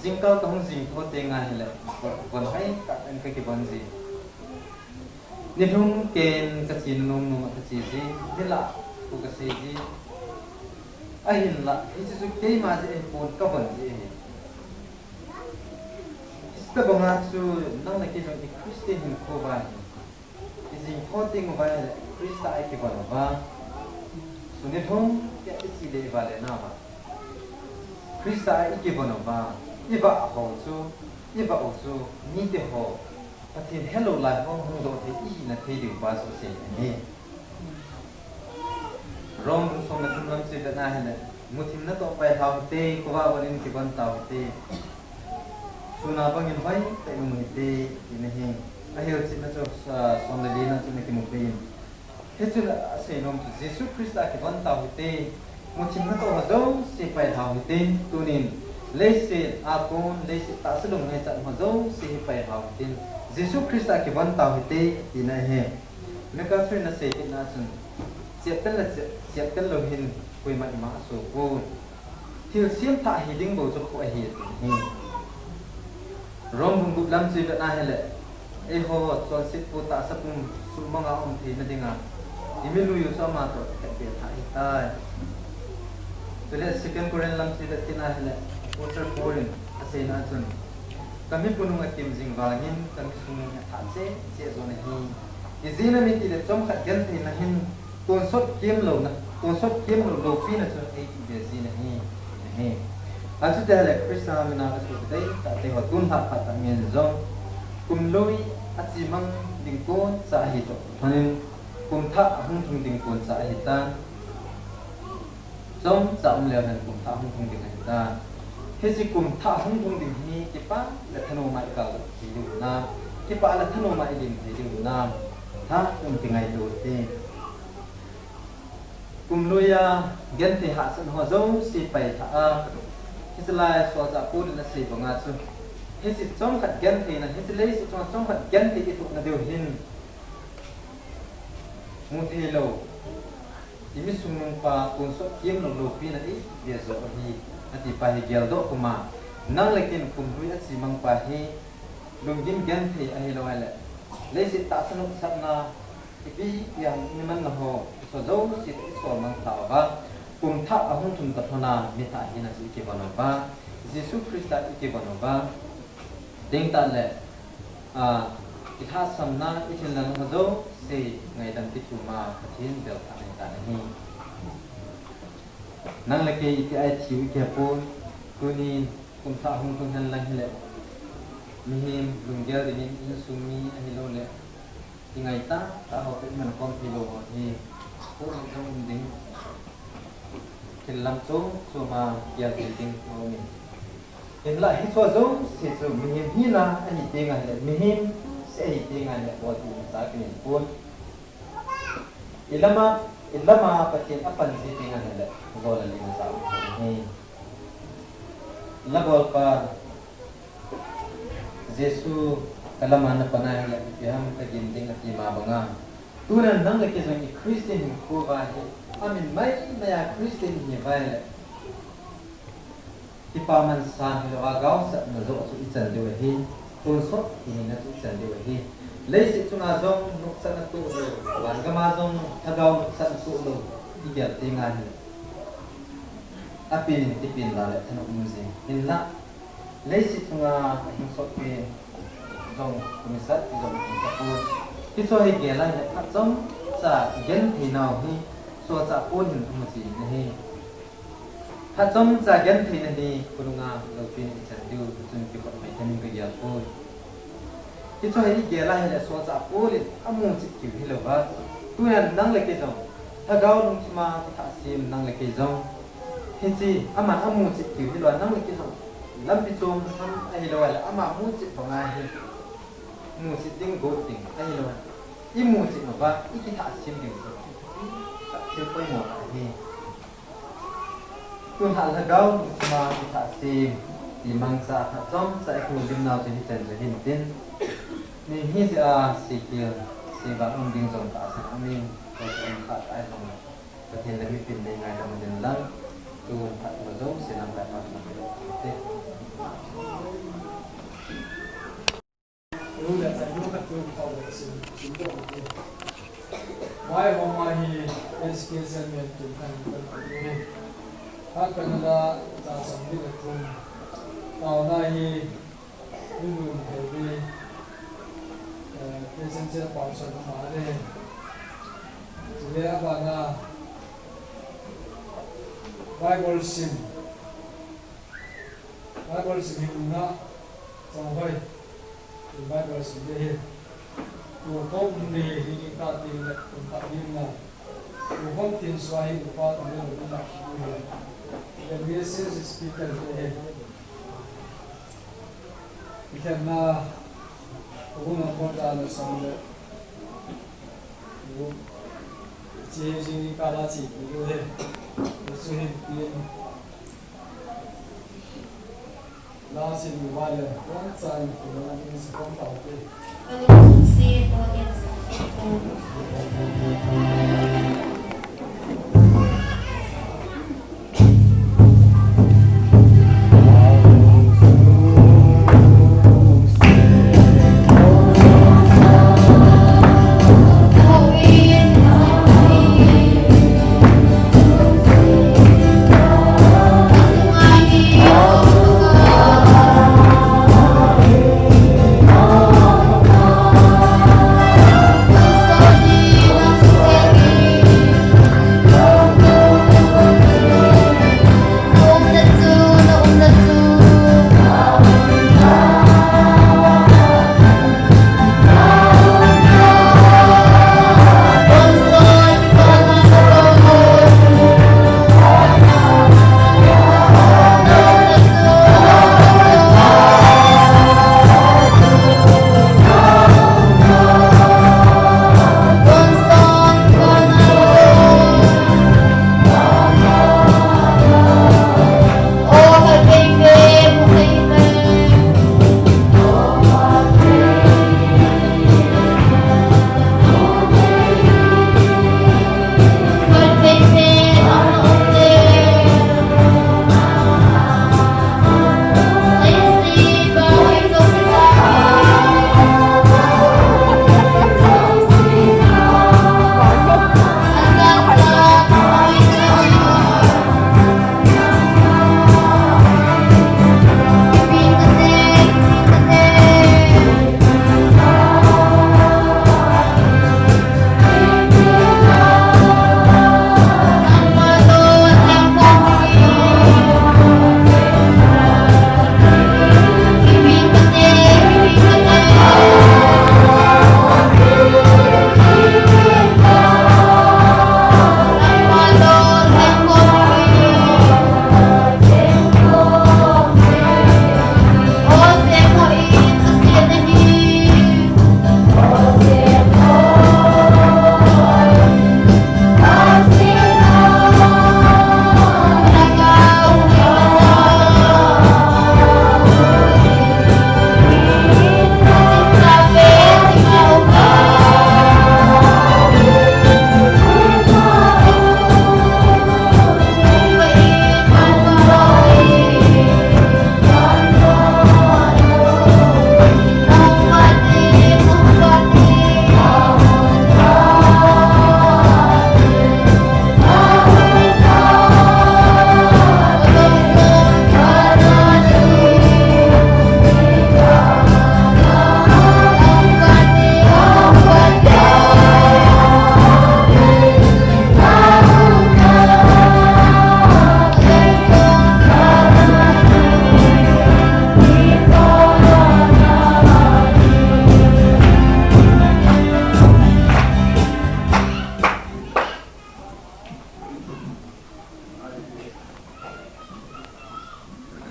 jingkah kahung jing thou teng ahile, von, von hoitah in kakivon ji. Nilhum ken kache nom nom a kache ji, nilah thu kasei ji. Ahinla hiche chu keima jeh ahipon, kavon jeh ahi. Hiche tobanga chu nang le kei jong i Christian hinkho uva hi, ijing thou teng uva ahile Christa a ikivon uva, sun nilhum keh iche le ivale nauva, Christa a ikivon uva ivah ho chu, ivah u chu miteho, Pathen helou lai ho hungdoh thei ihina thei diuva chu asei ahi. Rom bung som le thum lam chu ivet na hile, muthim natoh pailhau hite, khovah von in kivon tau hite, sun a bangin hoitah in um u hite, tina ahi. Ahilchetna chu, a, som le li na chu nakimu peh in, hichun asei nom chu Jesu Christa a kivon tau hite, muthim natoh ho jouse pailhau hite, tunin leiset a kon, leiset tahsa lung ngaichat ho jouse hi pailhau hitin, Jesu Christa a kivon tau hite, tina ahi. Mika chu in asei kitna chun, cheptel le chep, cheptel lou hin koima ima asoh pon, thilsem thah hiding bou chu khu ahi ati hi. Rom bung gup lam chu ivet na hile, eiho chonsetpu tahsa pum suhmanga um theina dinga imilui u chu ama toh khetbeh thah ahitai. Chule Second Corinth lam chu ivet kit na hile, Apostle Paul in aseina chun, kami punung atem jing vangin kami sungnung athah cheh cheh jon ahi. Ijeh inem itile chomkhat gentheina hin tonsot kemlouna, tonsot kemlou loupina chu eipeh jin ahi, ahi. Achuti ahile Christa mina kasopi deitah teho, tunlhah phat tah ngen jong, kum lui achemang ding koncha ahi toh lhonin, kum thah ahung lhung ding koncha ahitan. Chomcha um leu hen kum thah hung lhung ding ahitan. Hiche kum thah hung lhung ding hi kipah le thanom a ikaldoh thei diu hinam, kipah le thanom a ilim thei diu hinam, tha um kingaito hite. Kum lui a genthei hahsatna ho jouse pailhah a, hiche lai a solchah Paul in asei banga chu, hiche chomkhat gentheina, hiche leiset chunga chomkhat genthei ithohna diu hin, mutheilou, imi sungnung pa tonsot kemlou loupina eipeh joh ahi, ati pa hi geldoh puma, nang le ken kum lui achemang pa hi lunggim genthei ahilou ahile, leiset tahsa nopsahna, Ipi ipi ham iman na ho, iso jouse isol mang tha uva, kum thah ahung thum ta thona mi thah hina chu ikivon uva, Jesu Christa ikivon uva, ding tah le, a, ilhahsamna, ithinlhang ho jouse ngaidam kithum a Pathen bel tha nei ta ahi. Nang le kei iti ai thiu ikipon, tunin kum thah hung tung hen lang hile, mihem lunggel dingin insung mi ahilou le, kingai tah tah ho pe man kom thei lou ho hi, ko ni jong um ding, thil lam chom chom a kial thei ding ho ni. Hinlah hiche jouse chu mihem hina ahi teng ahile, mihem se ahi teng ahile, bol ding sa kinin pon. Ilama, ilama Pathen apan ji teng ahile, bol a lim sa um hi. La bolpa, Jesu, kalama napan ahile, ipi ham kagin ding ati ma banga. Tunan nang le kei jong i Christian hinkho uva hi, amin mai mai a Christian hi uva ahile, kipaman san hilou a gaosapna joh chu ichan diu ahi, tonsot hina chu ichan diu ahi. Leiset chunga jong nopsahna toh lou, van gama jong lhagao nopsahna toh lou, igel teng ahile, apen in tipen la le thanop um jing. Hinlah, leiset chunga ahing sotpi jong kumisat jong hing tapon. Hiche hi gel ahile, phat chomcha genthei nau hi solchah pon hin amu ji ahi. Phat chomcha gentheina hi khonunga loupina ichan diu chun kikhop mai themin kagel poi. Hiche hi igel ahile solchah pon in amu chet kiu hilouva, tunan nang le kei jong lhagao lungthima kithah sem nang le kei jong, hiche aman amu chet kiu hilouva, nang le kei jong lampi chom tham ahilou ahile, ama mu chet banga hi mu chet ding, got ding ahilou ahile, imu chet uva ikithah sem ding chu thil poimo tah ahi. Tun lhagao lungthima kithah sem ti mangcha, phat chomcha ikholim nau chu hichan chu hintin, mi hi jeh a sekhel sevah um ding jong tahsan amin, ko jong khat ahi jongle, Pathen le mipin le ngaidam ding lang, tun phat jouse lamkai phat lam te. Mai homa hi S K Salmen tum kan kan kan ni. Ha Canada ta sam ni ka tum. Taona hi ni nun kai ni. Eh, President Chair Pastor ma le. Chule abana Bible sim. Bible sim hi nuna, chang hoi. Bible sim le hi. Tu ko um ni hi ni ka tin le, kum ka tin na. Tu ko tin swa hi upa tu le ni na. Le message speaker le hi. Ikan na, ko na ko ta na sam le. Tu, chi hi ni ka la chi tu le. Tu su hi tin.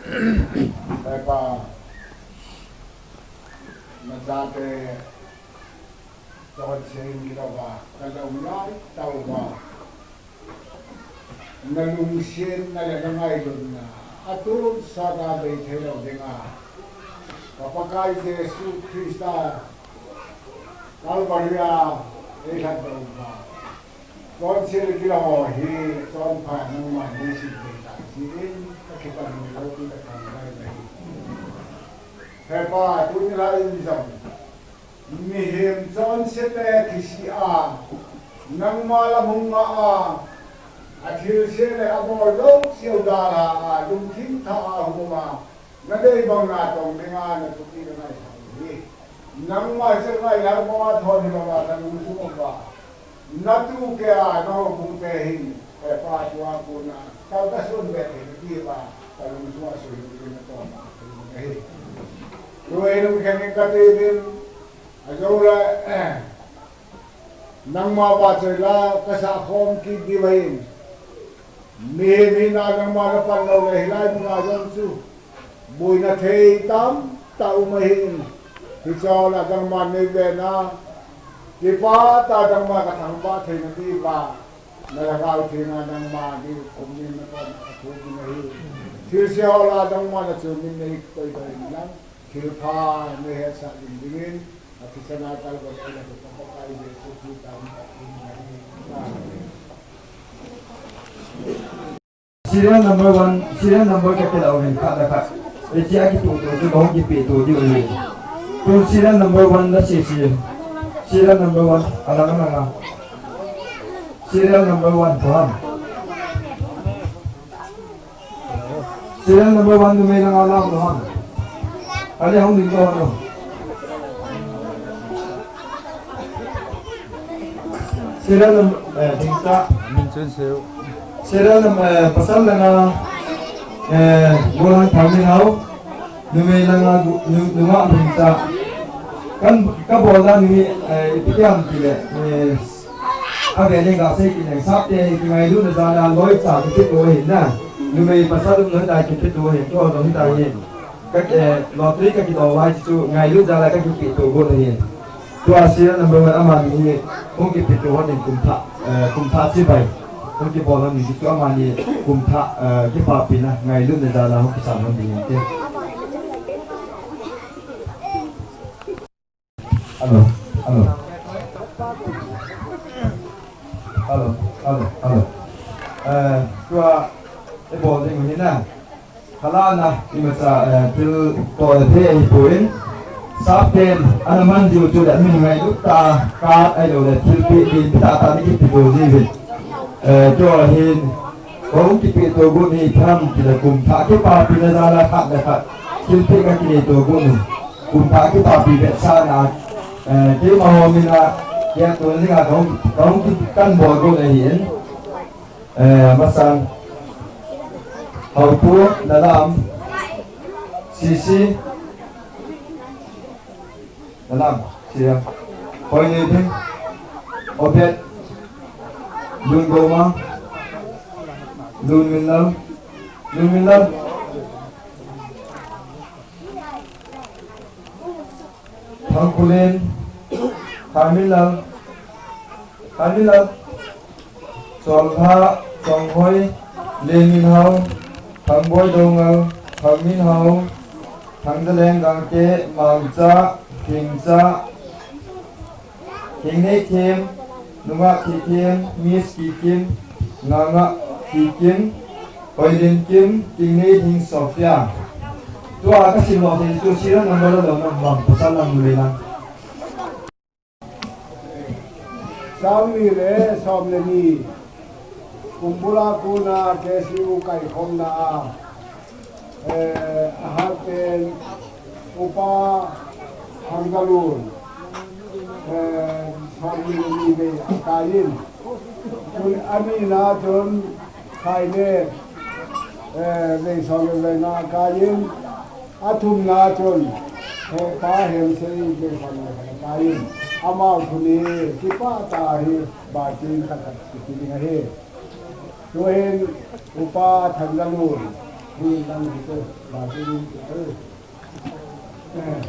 Hepa, nachate chonse in kilouva, kalou lai tauva. Nalungsetna le nangailutna, atonsot a bei theilou dinga, ka Pakai Jesu Christa, Calvary a eilhatdoh uva, chonse le gilou ho hi, chonpha nangman neisim thei tah jeh in, kakipan loupi kathangvah nahi. Hepa, tuni lai in jong, mihem chonse te thise a, nangma lam hung nga a, athilse le abol jouse u dalha a, lungthim thah a hung um a, nadei bang natong dinga natup hi kangaisang u ahi. Nangma chu ngailhah banga thon hilou a, kalungsung uva, natu keiya nahoubung te hin, Hepa, tua kona, kal kasun be thei nadiuva, kalungsung a suhil dingin natoma kalung ahi. Tuhin um khen in kati uvin, ajou le, nangma vahchoi la kasah khom kit diu ahin. Mihem hina nangma napan lou le hilai muna jong chu boina thei tamtah um ahin. Hiche ho la nangma neiven a, kipah tah a nangma kathangvah thei nadiuva, nalhagao thenga nangma ding khum in nakoma kathu ding ahi. Thilse ho la nangma nachung in neikoidoh in lang, thilpha neihetsah ding dingin, athisan a Calvary a eilhatdoh ka Pakai Jesu Christa min in. Amen. Serial number one, serial number kakilah uvin khat le khat. Hiche a kituh tuh chu kahung kipeh tuh diu ahi. Tu serial number one la sese. Serial number one, alang alang a. Serial number one, paham. Serial number one numei langa lam lo ham. Ali hung ding ko no. Serial number, eh, ding ta. Min chun seu. Serial number, eh, pasal langa, eh, Golang Thangminhao. Numei langa gu-, nu-, nungah ding ta. Kan, kabol dan hi, eh, ipi ham tile, eh, Ave le gasei kit leng, Sapte hi kingailutna jal a loi cha kipehto ahin na. Numei pasal umlou hita kipehto ahin, tua lou hita ahin. Ka, eh, lottery kakidoh uva hichu ngailut jal a kakipehto got ahin. Tua serial number one amani hi hung kipehto hon in kum thah, eh, kum thah chibai. Hung kibol hon in hichu amani kum thah, eh, kipapina ngailutna jal a hung kisan hon ding inte. Hello, hello. Hello, hello, hello. Eh, tua, ibol ding u hi na. Khalana, imacha, eh, thil toh le thei ahipoi. Sapten, ana man diu chu le, min ngailut tah a, card ahilou le, thilpeh ding tah tah ni kipehto jiuvin. Eh, tua hin, Kahung kipehto got hi ipi ham tile kum thah kipapina jal a khat le khat thilpeh kakineito got u. Kum thah kipapi vetsahna. Eh, keima ho min a, kei a tun dinga kahung, kahung ki kan bol got ahin. Eh, masan. Haopu, Nalam, Sisi, Nalam, sia. Hoineiting, Obed, Lungoma, Lungminlal, Lungminlal, Thangkulen, Thangminlal, Thangminlal. Cholha, Chonghoi, Leminhao, Thangboi Doungel, Thangminhao, Thangzaleng Gangte, Mangcha, Thingcha, Thingneikim, Nungah Kikim, Miss Kikim, Ngangah Kikim, Hoilinkim, Thingneiling Sophia. Tua kasim lou thei chu serial number la lou na bang pasal lang le lang. Sang ni le som le ni, kum bula kona K S U kaikhomna a, eh, ahalpen Upa Thangzalun, eh, som ni le ni vei akaiyin. Tun anina chun Khaine, eh, vei som le vei nga akaiyin. Athumna chun, Hepa Hemsei vei som le vei nga akaiyin. Amau thum hi, kipah tah a hi, baitin khat khat kiti ding ahi. Tuhin, Upa Thangzalun, Hi lang hi te, ba hi ni te. Eh.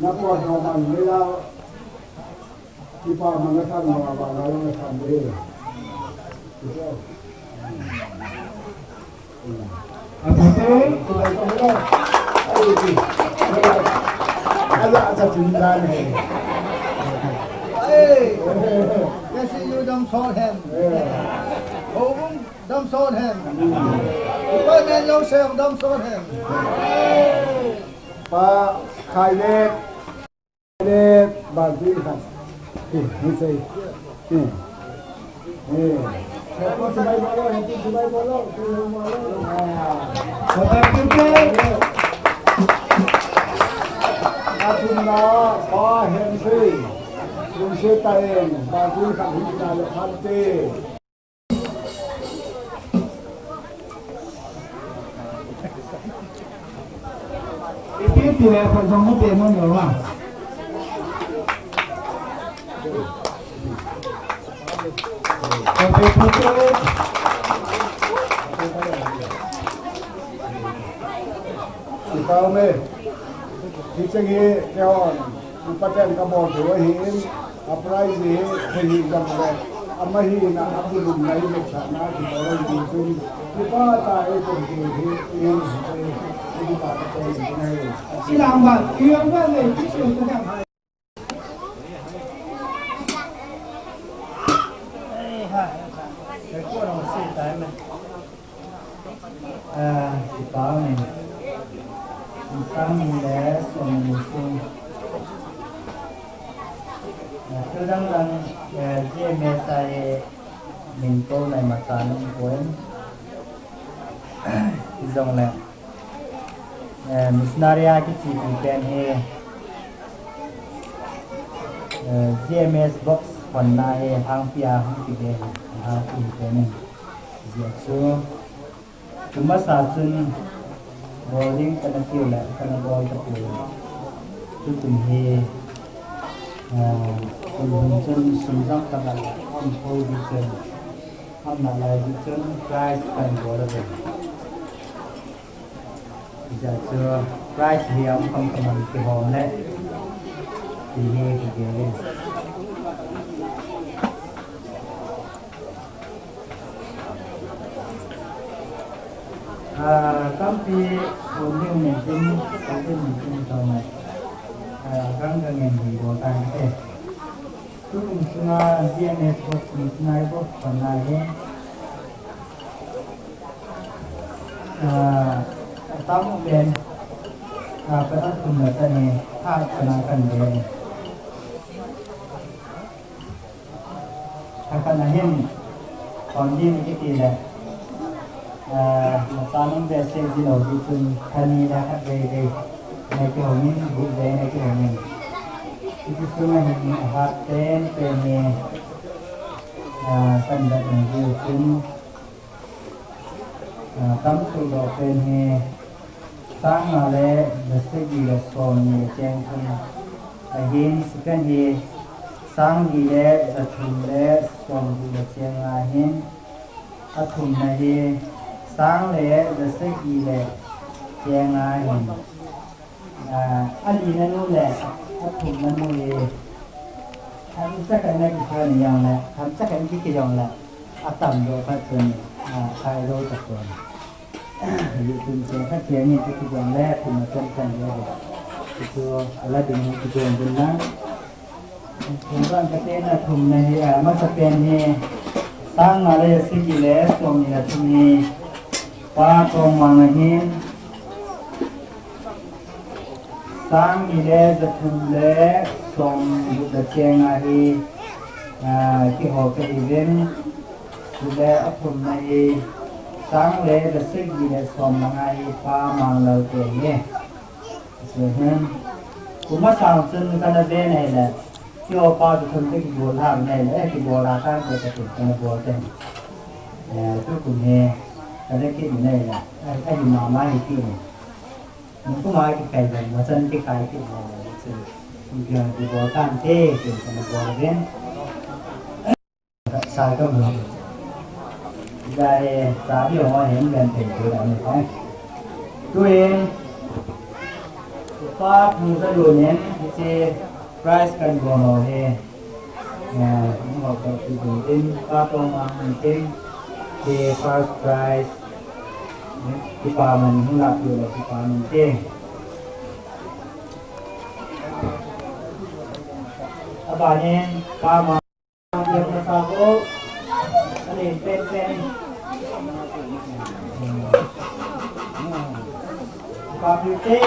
Na po no man le ya. Kipa man na san ma ba na na san de. Ate. Ala acha tun dan he. Hey. Kesi yu dam sol hen. Hobung dam sol hen. Ipa men lo se dam sol hen. Pa khai le. Let, balti khat. Ni, ni sei. Ni. Ni. Happy July bolo, Happy July bolo, July bolo. Ah. Happy July. Athum na, pa hen sei. Kum se ta en, balti khat hi na le khat te. Ipi ipi le kho jong mu pe mo nyo wa. Ko pe ko pe. Itau me. Hiche hi kehon. Upa ten kabol thei ahin. A prize hi, hi hi jong le, ama hi na, a bulum na hi le cha na, kibol hi chun, kipa tah in kon hi, hi, hi, hi, kipa tah in kon hi. Silang ba, kilang ba le, kisu ta. Eh, ha, ha, ha. Ko no si ta me. Ah, kipa ni. Sang ni le, som ni si. Ah, thil dang dang, eh, G M S I min ko nai ma cha nung ko in. Jong le, eh, missionary a kichi pi pen hi, eh, G M S box hon na hi hang pia hang pi de, hang pi pen hi. Jia chu. Kum masa chun bol ding kana tiu le, kana bol tapoi. Tukum hi, ah, kum hun chun sum jong kana la, am poi di chun, am na lai di chun, prize kana bol le. Ija chu prize hi am kam kam an kihom le. Ti hi kigel le. Ah, tampi hon ding ni tin, hon ding ni tin tao mai. Ah, gang gang ngen hi bol tan te. Tukum sunga G M S box ni sunga box pan lai he. Ah, tam pen. Ah, pen athum le tani, ah, pen a kan de. Khat khat na hin, kon din kiti le, ah, na cha nung be se di lo di chun, khat ni le khat vei vei, na kihong in, gup vei na kihong in. Kiti sunga hin, a hat pen pen ni, ah, kan dat ni di chun, Ah, tam thum doh pen hi sang nga le ja sagi le som ni le cheng thum. Ahin second hi sang li le ja thum le som gup le cheng nga ahin. Athumna hi sang le ja sagi le cheng nga ahin. Ah, ali na nu le, athum na nu le, an chakan na ki khan yang le, an chakan ki ki yang le, atam do khat chun, ah, khai do ta chun. Yu tun chun khat chun ni ki ki yang le, thum na chan chan le. Ki chu ala ding ki chu ding na. Thum ran ka te na thum na hi, ah, masa pen hi, sang nga le sagi le, som ni le thum ni, pa tong mang ahin. Sang ni le ja thum le som gup le cheng nga hi, ah, kihou ka hi uvin. Chule athumna hi sang le ja sagi le som le nga hi Pa Manglal te hi. Chu hin. Kum masang chun kana ve nei le. Kihou pa ja thum te kibol ha nei le. Eh, kibol ha ka ve ka tu kana bol te. Eh, tukum hi. Kana kit nei le. Eh, ka hi mama hi kit nei. Nung kum a kikai dan, machan kikai kit dan, chu, kum kiang kibol tante, kum kana bol ven. Sa ka mu. Jahe, sabi ho hin kan thei thei dan ni kai. Tuin, Pa Thangzalun in, hiche prize kan bol ho hi. Eh, hung ho ka ti ding tin, Pa Tongmang in tin, hiche first prize, kipa man hung lah pi le kipa man tin. Abanin, Pa Ma Yang masa ko, ani pen pen. Kapite.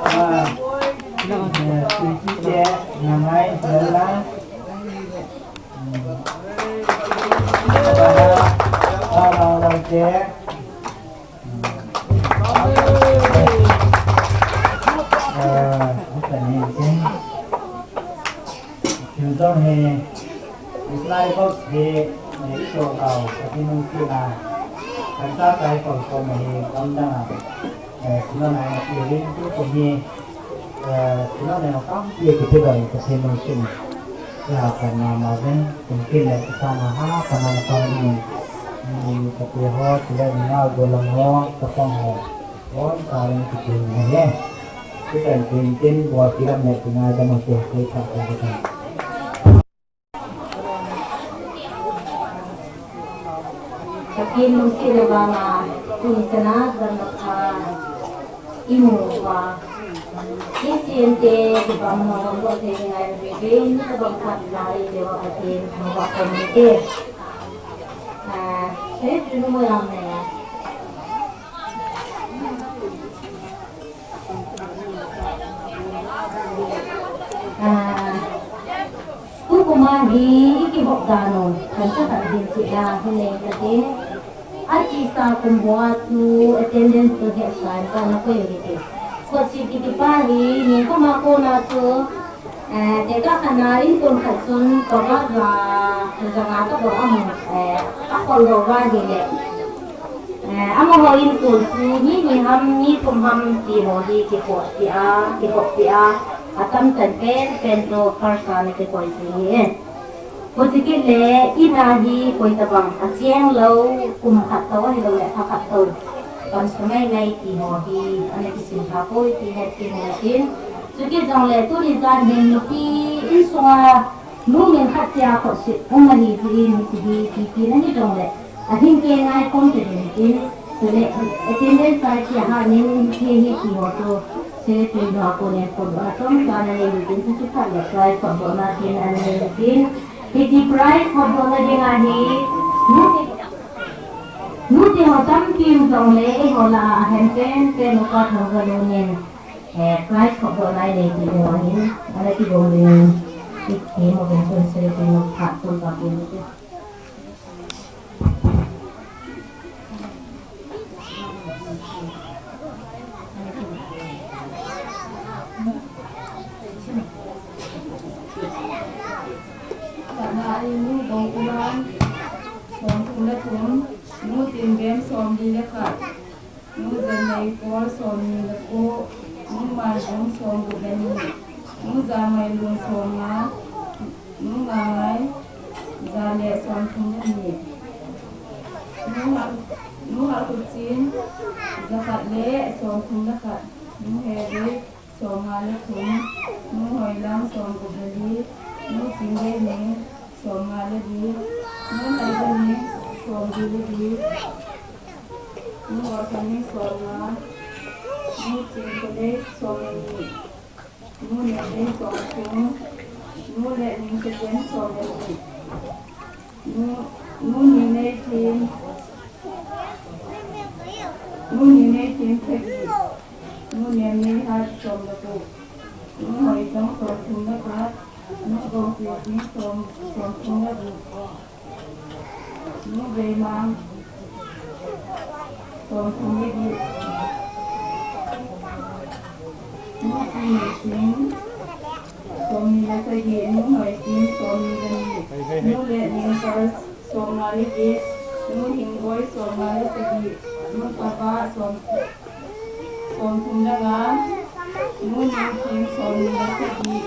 Ah, eh, sisi je, nangai, bela. Hmm. Bela, bela, bela. Thil jong hi, Israel box hi, eh, i chol tau, Pathen lungset a, kan cha chai kon kon hi, gamdang a, eh, Sinonai na pi rin tu ko hi, eh, Sinonai na tampi kipe doi, Pathen lungset a. Kiha pan mama uvin, kum kit le kisama ha, pana na pa ni, ni kati ho, sila ni nga golang ho, kapang ho, hon karin kitin ni he. Kitan tin tin, bol kilam le kingai dam ho te, kei pa kei kitan. Pathen lungset le vanga, tuni chana, dam na pa. I mu uva. Christian te, kibang mo, mo te, ngai, ve, ve, ni kabang khat na, i te wa Pathen, mo wa kon ni te. Ah, se tu mo yang ne. Ah, tu kuma hi, i kihop dan u, kan sa kan hin si la, hin le ka te. Achesa kum ho a chu attendance chu hetsah in kana koi u hite. Khotsit kiti pa hi, ningkhom a kona chu, eh, tekah khat na in kon khat chun pava ja, ja nga tobang amu, eh, akhol lou va hile. Eh, amaho in kon chu mi ni ham, mi thum ham ti ho hi kikhoh pi a, kikhoh pi a, atam chan pen pen chu first a ana kikoi ji hi. Huchi kit le, in a hi koi tabang, acheng lou, kum khat tou, ahilou le, tha khat tou. Pan sungai ngai ti ho hi, ana kisim kha poi ti het kit u hitin. Chukit jongle, tuni jan hin mipi insunga, nu min khat chia khotsit um ahi jeh in, hiche hi, ipi pi na hi jongle, ahin kei ngai khom kit u hitin. Chule, attendance a chia ha nin, hiche hi ti ho chu, Secretary nu a konin phone a chomcha ana nei u tin, chu chu phat le prize photdohna tin ana nei u tin. Hiche prize photdohna dinga hi, nu te, nu te ho tampi um jongle, eiho lah a ahen pen pen upa Thangzalun in, eh, prize photdohna i nei ti ding ahin, ana kigong ding in, i ti mo ben chun Secretary nu phat chomcha pen u tin. Khatna a Nu Bongkuman, somthum le thum, Nu Tinbem, somli le khat, Nu Janneipol, somni le ko, Nu Maibung, somgup le ni, Nu Janmailun, somnga, Nu Ngangai, ja le somthum le ni. Nu Hal-, Nu Halkhuchin, jakhat le somthum le khat. Nu Hevei, somnga le thum. Nu Hoilang, somgup le li. Nu Chingdeini, somnga le li. Nu Haijaning, somli le li. Nu Orkhaning, somnga. Nu Chingkholei, somli ni. Nu Nemlei, somthum. Nu Letningsapen, somli ni. Nu, Nu Nineithin, Nu Nineithin, sagi. Nu Nemneihat, somle gup. Nu Hoichang, somthum le khat. Nu Gousiting, som, somthum le gup. Nu Veimang, somthum le get. Nu Puneising, somni le sagi. Nu Hoikim, somni le ni. Nu Letningsar, somnga le get. Nu Hingboi, somnga le sagi. Nu Pava, som, somthum le nga. Nu Ningkim, somni le sagi.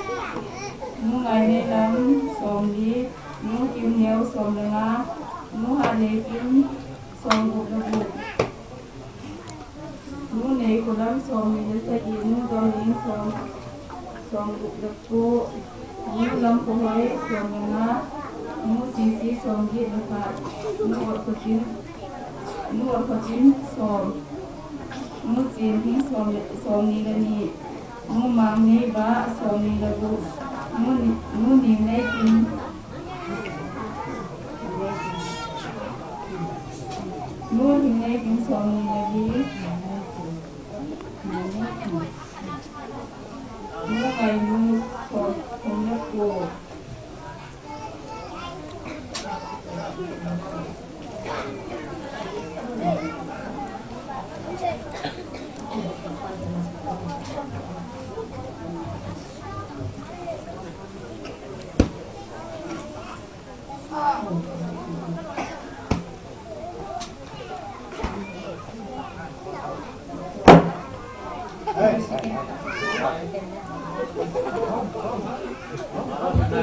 Nu Ngaineilam, somli. Nu Kimneo som le nga, Nu Hatneikim som gup le gup, Nu Neikholam som ni le sagi, Nu Domning som, som gup le ko, Nu Lamkhohoi som le nga, Nu Sisi som get le khat, Nu Otkhochim, Nu Otkhochim som, Nu Chinhing som le, som ni le ni, Nu Mangneiba som ni le gup, Nu Ni, Nu Ningneikim, Nu Ningneikim som ni le li, Nu Ngainu som thum le ko.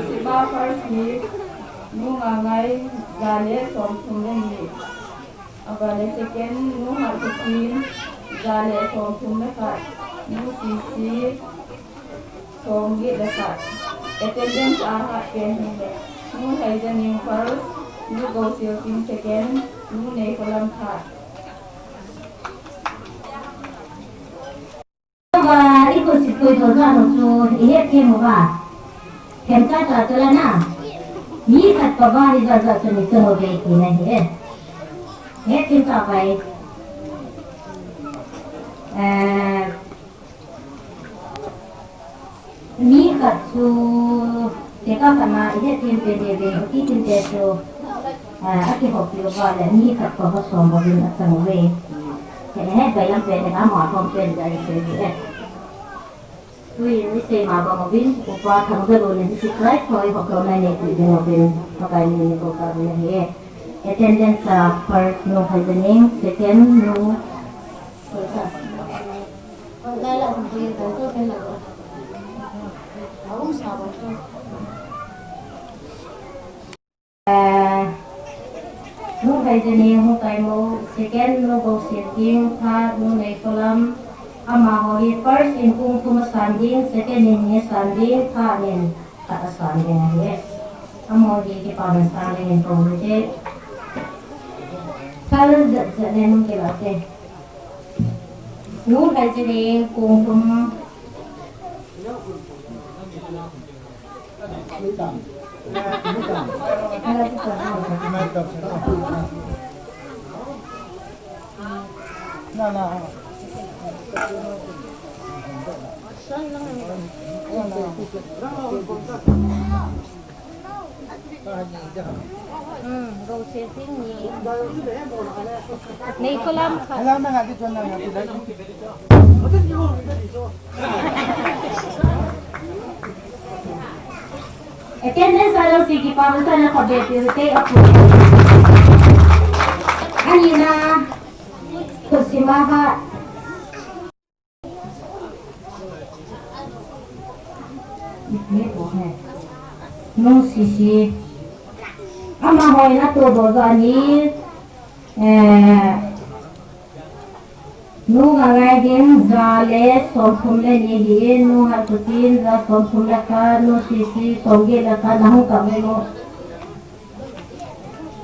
Sima first ni, Nu Ngangai, ja le som thum le ni. Aban le second, Nu Hatkhochim, ja le som thum le khat, Nu Sisi, som get le khat. Attendance a hat pen hile, Nu Haijaning first, Nu Gousilting second, Nu Neikholam third. Ba, i ko si koi to ja no chu, i het ke mo ba. Hem cha cha chu la na. Mi khat pa ba hi ja ja chu ni chu ho be ti na hi e. Het kim ta pai. Eh, Mi khat chu, tekah khat na, i het thim pen ve ve, i ti thim pen chu, ah, a kihop pi uva le, mi khat pa va som bavin a chang uve. He, he, pai lam pen, he, ama som pen, ja i pen, he. Tui, ni sei ma bang uvin, upa Thangzalu le, ni si Christ hoi, hop lo na ne, ti ding uvin, Pakai min in ko ka uvin he. Attendance, ah, first, Nu Haijaning, second, Nu Eh, Nu Haijaning, Nu Kaimo, second, Nu Gousilting, third, Nu Neikholam, amaho hi first in pung thum asan ding, second in ni asan ding, third in khat asan ding ahi. Amaho hi kipa man sang ding in pung ni te. Thal jat jat nen kila te. Nu Haijaning, pung thum. Hmm, Gousilting ni. Neikholam khat. Attendance a lo si kipa masa na khabe pi te apu. Ani na. Kusima ha. Nu Sisi. Amaho in ato doh jo ahi. Eh, Nu Ngangai hin ja le som thum le ni ahi, Nu Hatkhochim ja som thum le khat, Nu Sisi som get le khat, na hung kap ve mo.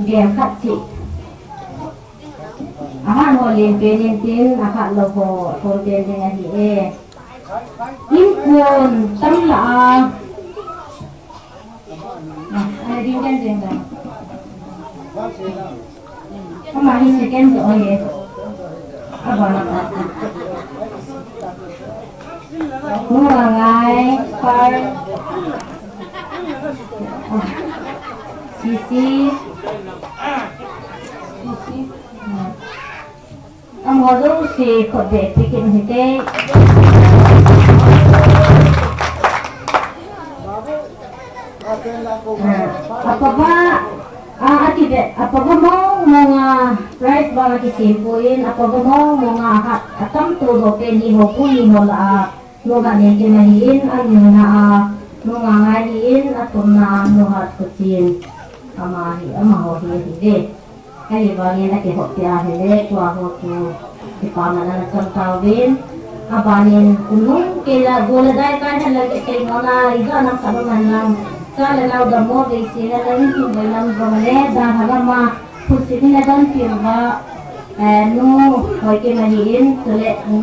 Gel khat chi. Ahat ho len pen in tin, ahat lou ho, thom pen ding ahi e. Inpon tam la a. Ah, ah, ding den ding den. Ama hi second jo ahi. Abana ka. Nu Ngangai, par. Ah. Sisi. Sisi. Ah. Amaho jouse khut beh pe kit u hite. Ah, apa ba, ah, ati be, apa ba mong mong a prize ba kisem poi, apa ba mong mong a hat, atam tu ho pe ni ho pu ni ho la a. Nu Hatneikim ahin, anina a, Nu Ngangai ahin, athumna a, Nu Hatkhochim. Ama hi, amaho hi ahi ve. Ahivangin akihoupi ahile, tua ho chu kipana ana chang tauvin. Abanin, kunung kei la, go le dai kai hen la kisei nom a, ija nam khat um hen lang. Cha le nao dammo veise hen lang, insung vailam jong le, dan ha lama, phutsit in adonpi uva, eh, nu Hoikim ahin, chule nu,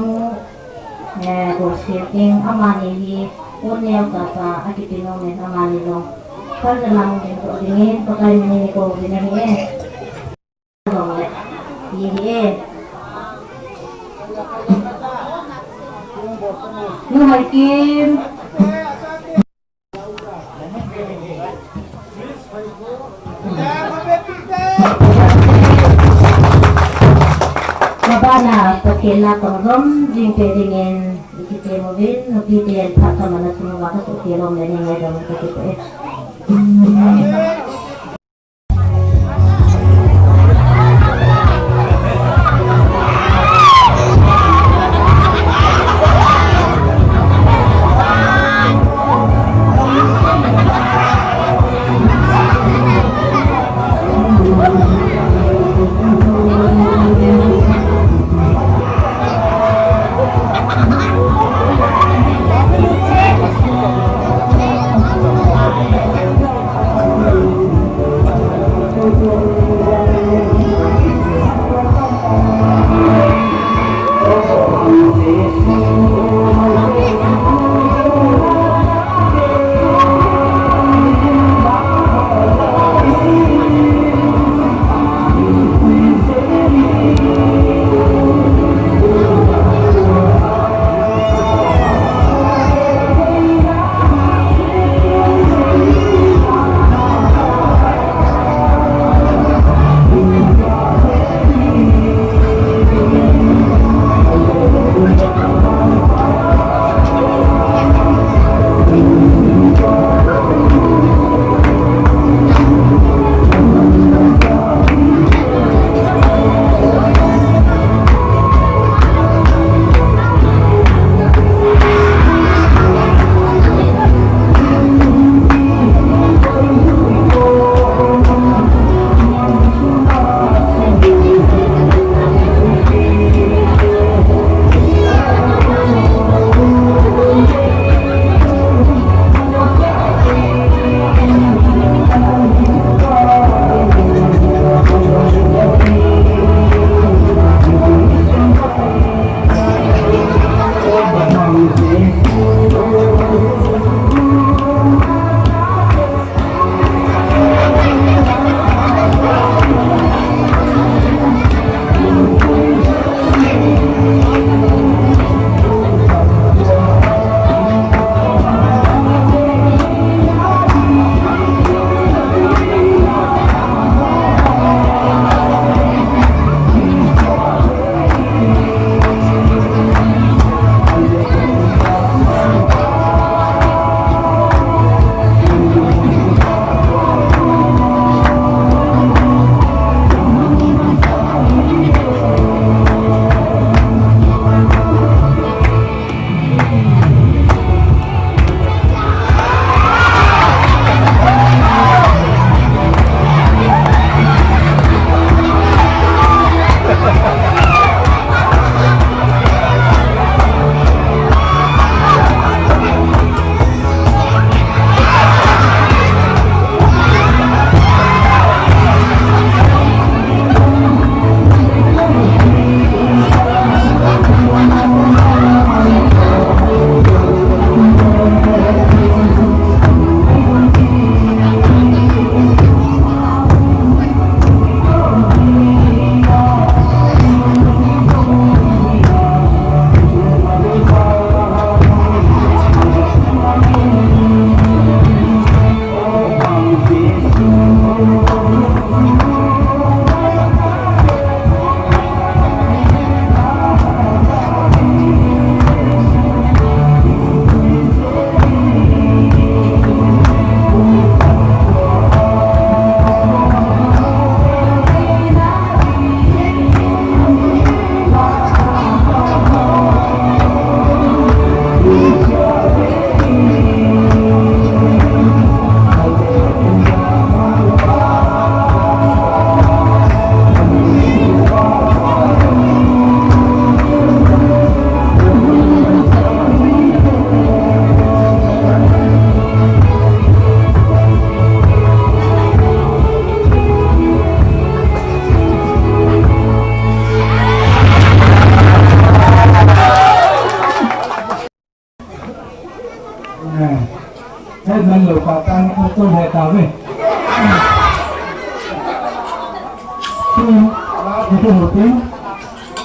eh, Golsel ding, amani hi, un neo tata, akipe nom in, amani jong. Kal le nang ding toh dingin, Pakai min in kou uvin ahi e. Jong le, hi hi e. Nu Hoikim. Mabana Pathen na tong jom jing pe dingin ikitiem uvin, nupi ten phat tamana sum uva kasuhkhel lom le ni ngaidam kati e.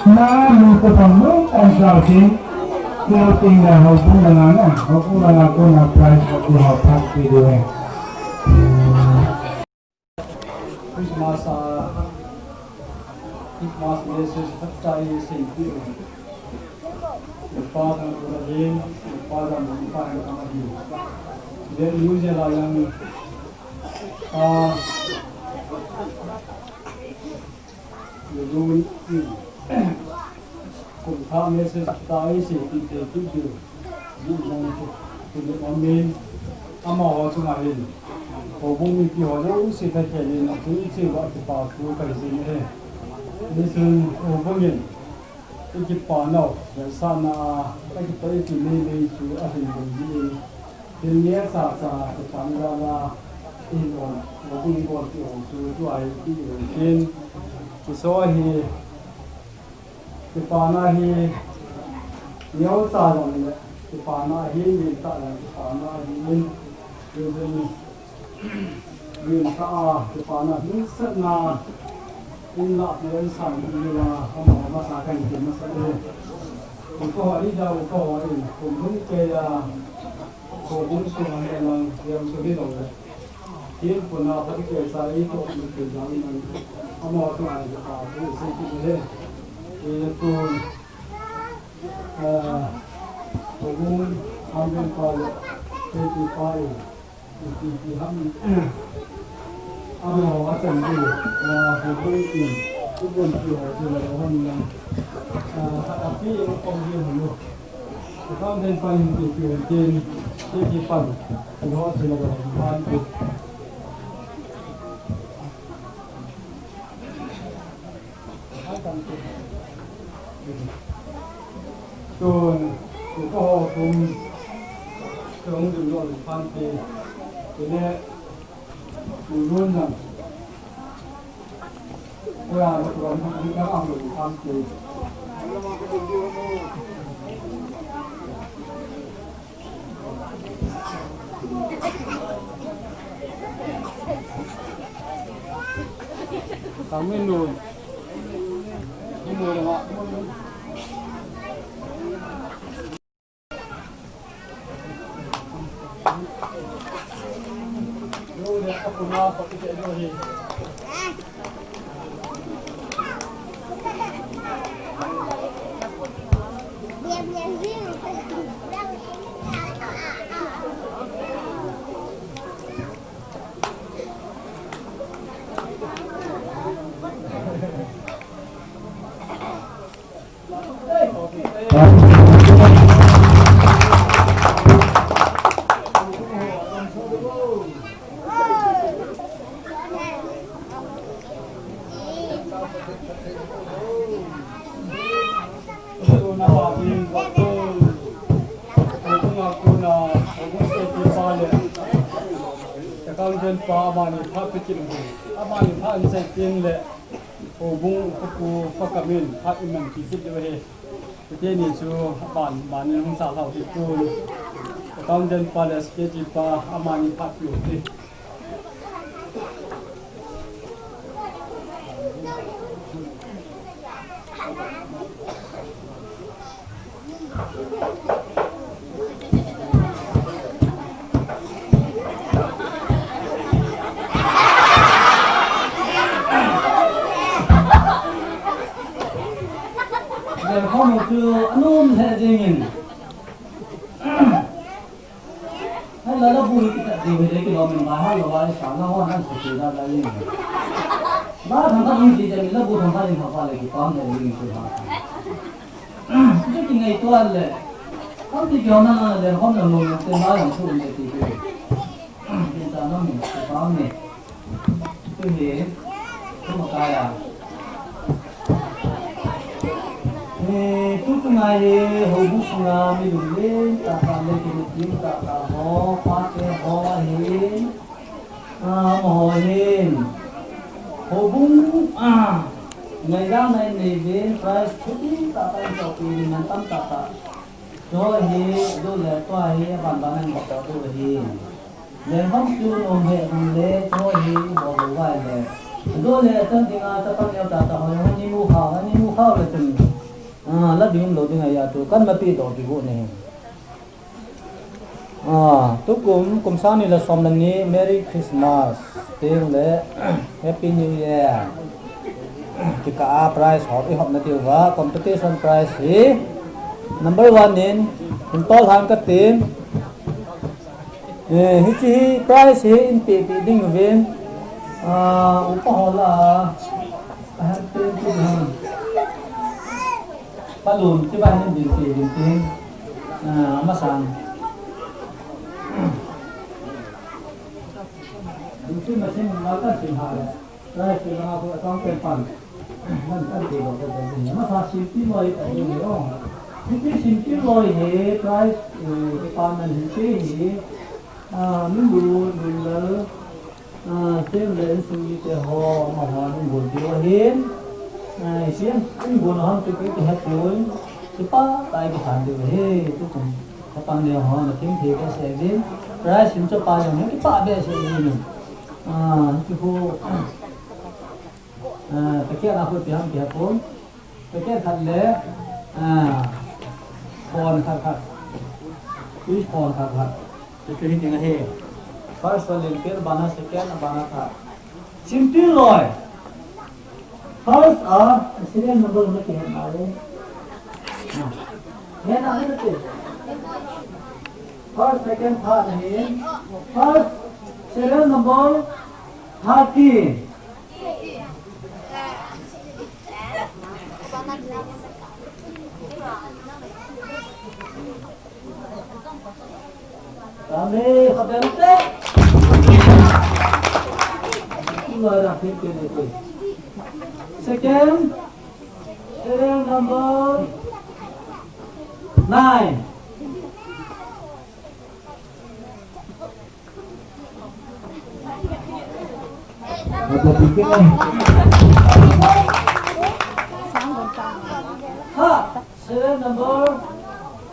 Nami ko pang mo ang sa akin. Kilo ting na houbung na nga na, houbung na nga ko na prize ko ha pagpili. Christmas, ah, Christmas message phatah ihin seipi. Ipa jong kona hin, ipa jong ipa hin kama hin. Then New Zealand lang, ah, Lulun in kum thah message phatah ihin seipi te kit diu. Jong chu, chu le amen. Amaho chunga hin houbung mipi ho jouse thakhel in achung cheh uva kipa thu kahin sei e. Nisun houbung in ikipa nau, vetsahna a, ikipa ipi nei nei chu ahin bol jin. Thil neh chacha, kipana jal a, ihin ol, houbung ihin ol ti ho chu, tua hi ihin ol in. Kiso hi, kipana hi, neocha jong le, kipana hi, nentah jong kipana hi, nentah a, kipana hi, satna, in lah pen sang, in lah, amaho masa kahin ti masa e. Upa ho, ida upa ho in, kum lhung kei a, Houbung sunga hin lang, jeng chu hi jong le. Hin puna pha kei sa ei to, kei jang in, amaho chunga hin kipa thu sei kit e. E, tun, eh, houbung, Amben pa le, Kei Pi pa in, ipi ti ham, amaho achan diu, eh, houbung in, houbung ti ho, ti le, houbung in, eh, api in, houbung in, houbung in. Accountant pa in ti pi ven tin, ti pi pan, ti ho ti la ba, pan ti. Tun, tu ko ho tum, tum dum lo pan ti. Ti le, Kami nun. Accountant pa amani phat pe kit u. Amani phat in sei tin le. Houbung upa pu pa kamin phat iman kit diu ahi. Tuni chu aban ban in hung sa lhau hi tun. Accountant pa le secretary pa amani phat piu hi. Lengkhom chu anom lheh jengin. Hai la la bu hi kitat ding hi le kilom in ba ha lo ba sa la ho nan sa ti la la yin. Ba thang ka ding ji je la bu thang ka ding ha ba le ki pam le yin ki ha. Ju ki ngai to le. Kam ti ki ho na le hom la mo te ba yang su le ti ki. Ki ta na mi ki pam ni. Tu hi, tu ma ka ya. Hi, tu tu ngai hi, houbung sunga mi lunglen tah tah le kilunglen tah tah ho, pate ho ahin, ah, amaho hin. Houbung, ah, ngaidam na in nei uvin, prize thupi tah tah in chohpeh ding in tam tah tah. Chu hi, du le tua hi, aban ban in bol diu ahi. Lengkhom chu nom he nom le, chu hi bol lou vai le. Ajo le chan dinga chapang neo tata ho jong ani mu kha, ani mu kha le chun. Ah, la ding lou ding ahi a tu kan ma pi doh pi hu ne. Ah, tukum, kum sang ni le som le ni, Merry Christmas. Teng le, Happy New Year. Kikah a prize hop, i hop na diu va, competition prize hi. Number one in, in tol han ka tin. Eh, hichi hi prize hi in pe pe ding uvin. Ah, upa ho la, a han tin tin han. Palun, ti ba hin din ti din ti. Ah, ama sang. Din ti ma sin ma ta sin ha le. Prize ti ma ko account pen pan. Nan kan ti lo ko ko din. Ama sa sin ti lo i ta ni lo. Din ti sin ti lo i he prize, eh, department hin ti hi. Ah, min bu, min lo. Ah, teng le insung mite ho, amaho, in bol diu ahin. Ah, isi in, in bol ham tu ki, ki hepon. Kipa, tai ki phan diu ahi, tukum. Chapang neo ho, na thim thei ka se din. Prize in chapa jong, kipa be se din. Ah, ki ho. Ah, packet a ho ti ham ki hepon. Packet khat le, ah, phone khat khat. Tui phone khat khat. Tui tui ding ahi. First one len pen, bana second, bana third. Sim tui loi. First a, serial number ma kihe na le. He na le te. First, second, third ahi. First, serial number thirteen. Kami khatvei te. Tua ra phit ke ne te. Second, serial number nine. Ada tiga ni. Ha, serial number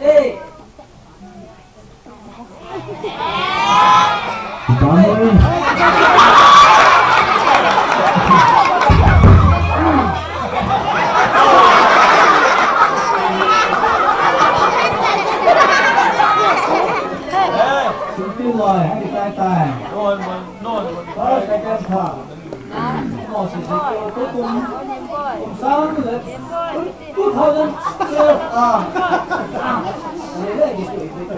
eight. Bangun. Singpin loi, hai tai tai. First, second, third. Mo si si ko, ko kum, kum sang le, two thousand twelve a. Le le ki si ko.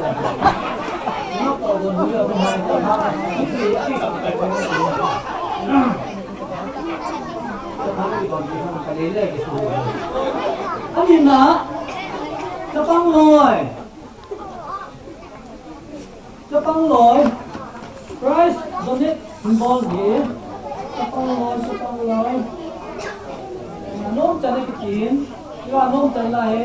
No ko don ni ko hai ko ha. Ki si ai ko. Ani na, chapang loi. Chapang loi. Prize donate hin bol hi. Chapang loi, chapang loi. Nom chan a kitin. Kila nom chan la hi.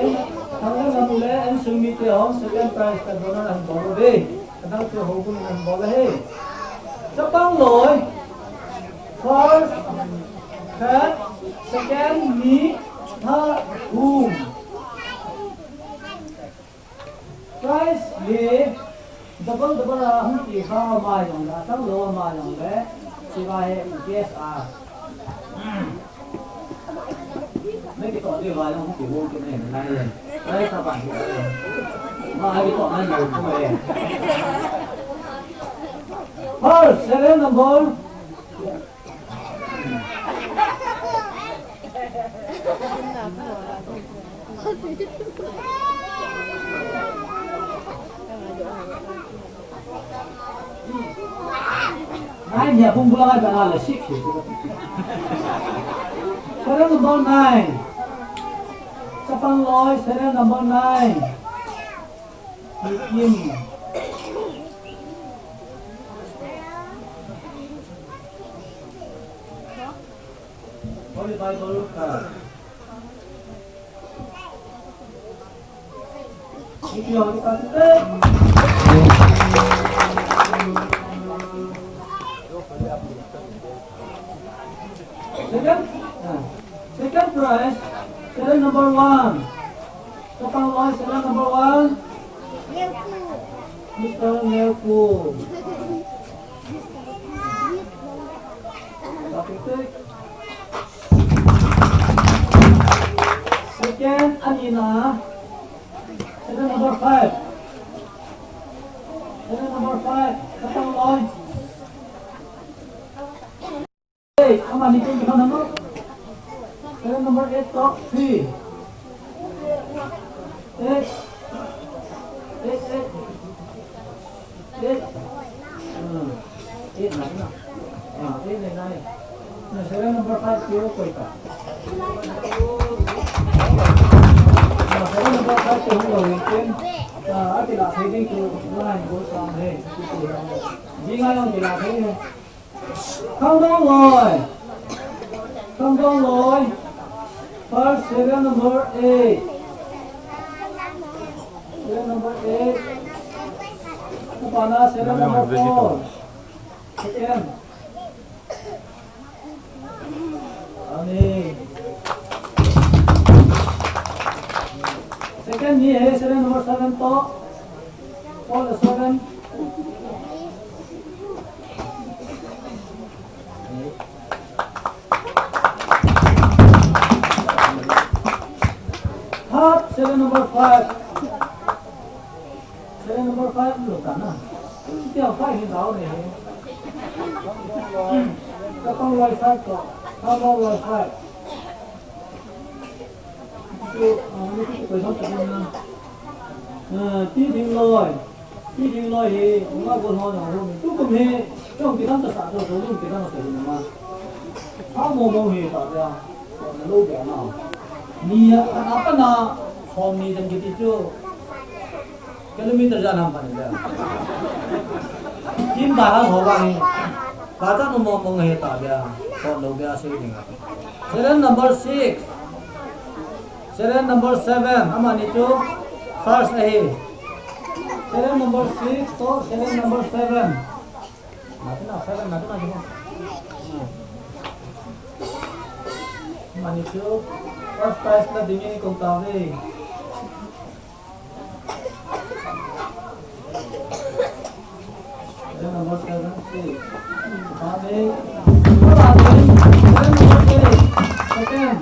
Thang le ngam le, insung mite ho, second prize ka donate hin bol ve. Kadang tu ho kun hin bol hi. Chapang loi. First, third, second, ni, third, home. Prize hi double double a hung ti kha ma jong le, tang lo ma jong le, ti va hi guest a. Mai ki to ti va jong hung ti hung ki ne na ye. Prize ka ba hi. Ma ki to na na ko ye. First, serial number Nine, ya, pung bulan ada lah, six. Serial number nine. Chapang loi, serial number nine. Kim. Holy Bible, uh, second, uh, second prize, serial number one. Chapang loi, serial number one. Mister Neo Pu. Happy birthday. Serial number five. Serial number five. Katang loi. Eight. Come on, you can come on. Serial number eight, top three. Eight. Eight, eight. Eight. Ah, eight na, na. Ah, eight na, na. Na, serial number five, koi ta. Na, serial number five, koi lo, ken. Ah, ati la, heading to line, go down, hey. Di nga yung di la, hey. Khangdong loi. Khangdong loi. First, serial number eight. Serial number eight. Upana, serial number four. Second. Amen. Second ni he, serial number seven to. Four, seven. Half, serial number five. Serial number five lo ta na. Tia five hi dao ne. Katang loi five to. Katang loi five. Chu, ah, ni tu koi dong ta na. Ah, ti ding loi. Ti ding loi hi, nga go ho na ho. Tu kum hi, chong ki dang ta sa to, to lu ki dang ta hi na ma. Ha mo mo hi ta ya. Ko na lo ya na. Ni ya, ka na pa na, hom ni dang ki ti chu. Kilometer jan ham pan le. Kim ba ha ho ba ni. Ka ta no mo mo he ta bia. Ko lo bia se ni nga. Serial number six. Serial number seven. Ama ni chu first ahi. Serial number six to serial number seven. Natina seven, natina seven. Ama ni chu first prize la ding ni ko ta ve. Serial number seven, six. Second.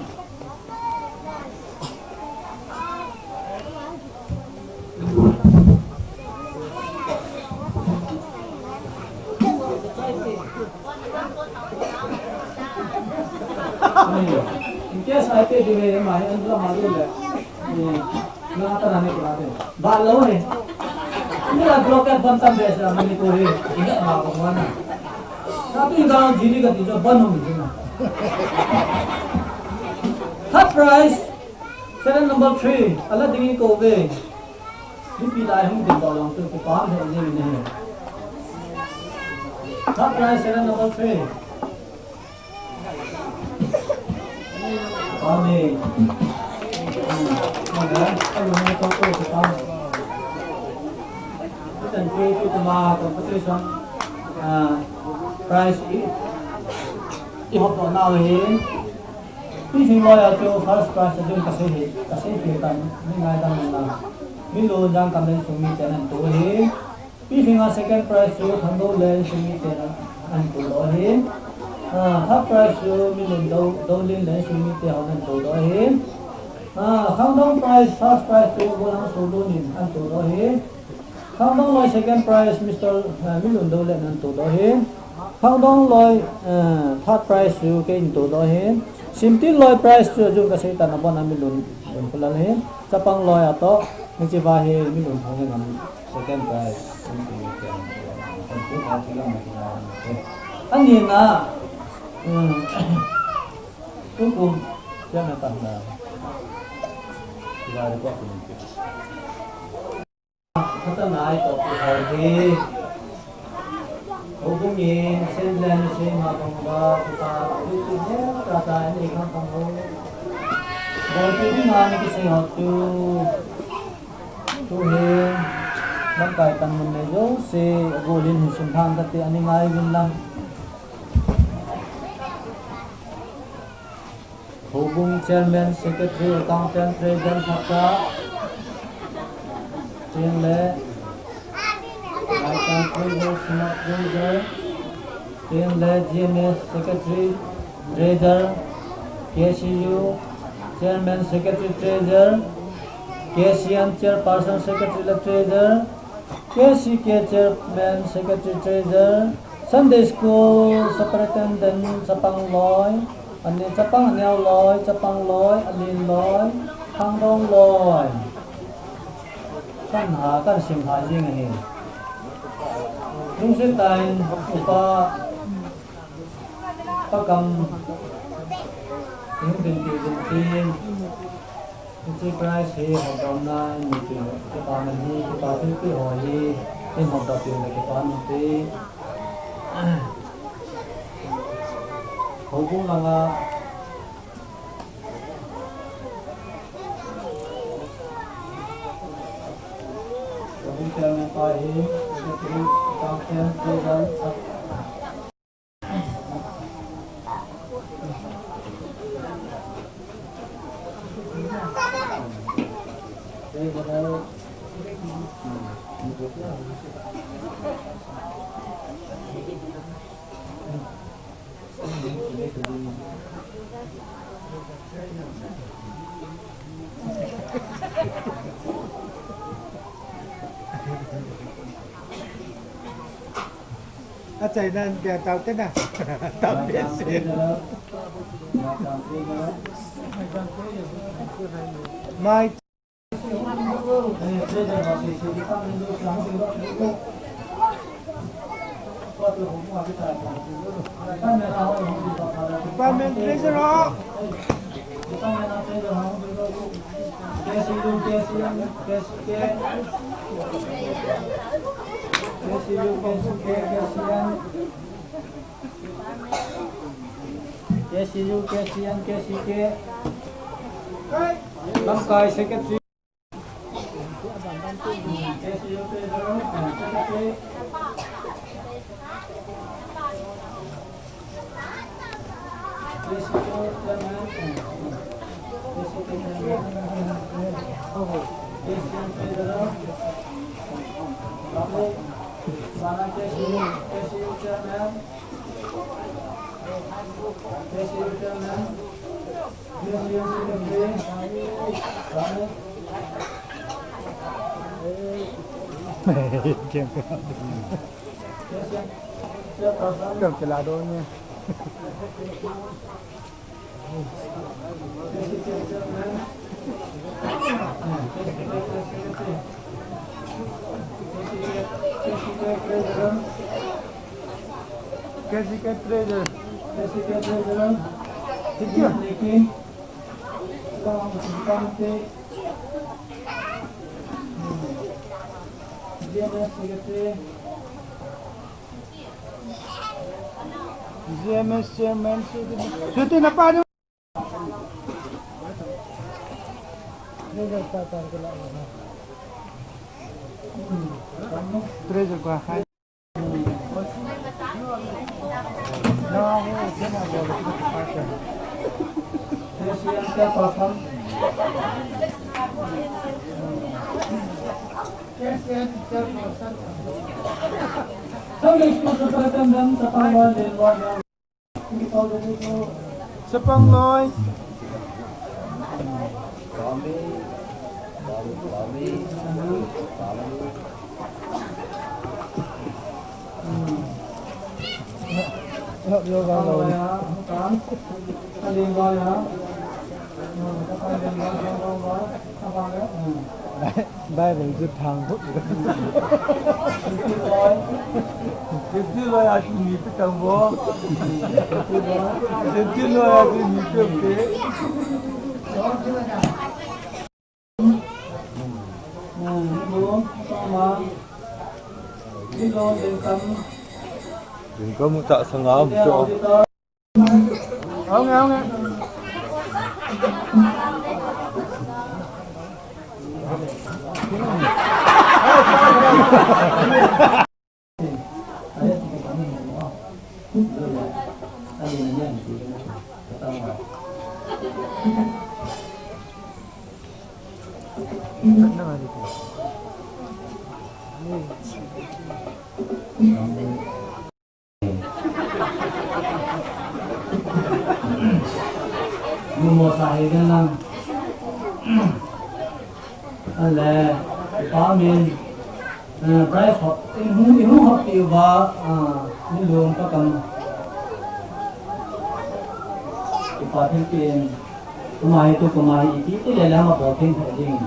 In case I pay the way, my uncle, my uncle. Na ta na ni kila te. Ba lo ni. Ni la block at ban tam be sa mani ko he. Ni ma ko ma na. Na tu ga jini ka ti jo ban hung jina. Third prize, serial number three. Ala ding ko ve. Ni pi lai hung din ba long tu ko pa he ni ni. Third prize, serial number three. Amen. Amen. Amen. Amen. Amen. Amen. Amen. Amen. Competition, ah, prize i, i hop doh nau hi. Pi Thing Loi a chu first prize a ding ka sei hi, ka sei pi tan, ni ngai tan na. Mi lo jang kam le sung mi tan an tu hi. Pi Thing a second prize chu Thangdo le Singmi te na an tu lo hi. Ah, third prize chu Milun Do, Dolin le Singmi te hon an tu lo hi. Ah, Khangdong prize, first prize chu Bonang Sulu nin an tu lo hi. Khangdong Loi second prize, Mister, ah, Milun Dole an tu lo hi. Khangdong Loi, ah, third prize chu kei in tu lo hi. Simtin Loi prize chu jun ka sei tan a Bonang Milun, Lun Pulal hi. Chapang Loi a to, ni chi va hi Milun Thong hi ngam. Second prize. Ani na. Hmm. Tukum. Siya na pa na. Sila ri ko kum. Kata na ai ko ko hi. Houbung in, Saint Glenn, Saint Mabongba, kita, itu, kita, ini kan kamu. Bol tu di mana kisah waktu. Tuhin, lamkai tangmun nei jouse, agolin hin sum thang kati, ani ngai vin lang. Houbung Chairman, Secretary, Accountant, Treasurer, Saksa, Chairman le, Vice Chairman, Treasurer, Treasurer, Chairman le, G M S, Secretary, Treasurer, K C U, Chairman, Secretary, Treasurer, K C N Chairperson, Secretary le Treasurer, K C K Chairman, Secretary, Treasurer, Sunday School Superintendent, Chapang Loi, ani Chapang Aneo Loi, Chapang Loi, Alin Loi, Thangdong Loi. Kan ha, kan sim ha jing ahi. Lungset tah in, Upa, Pa Kam, in bin ti, bin ti. Hiche prize hi hopdomna in nei peh, kipana hi, kipa thilpeh ho hi, in hopdom peh le kipa um inte. Houbung langa, houbung chairman pa hi, secretary, accountant, treasurer, Achai nan dia tau te na. Tau te si. Mai. Department treasurer ho. K C U, K C N, K C K. Lamkai secretary. K C U treasurer, secretary. K C U chairman, K C U chairman. K C U treasurer. Babu, Bana K C U, K C U chairman. K C U chairman. K C K treasurer. K C K treasurer. ठीक है। लेकिन G M S secretary. G M S chairman, secretary. Treasurer pa hai. Chapang Loi. Bible chu thang phut. Fifty loi a chu ni pe tang bo. Fifty loi a chu ni pe pe. Din kamu tak sangam cho. Aung, aung. Numo sa he gan lang. Le, pa min, eh, prize hop, in hung, in hung hop ti uva, ah, min lung ka kam. Kipa thil pi in, kuma hi tu kuma hi iti, ti le le ma po thil thil ding.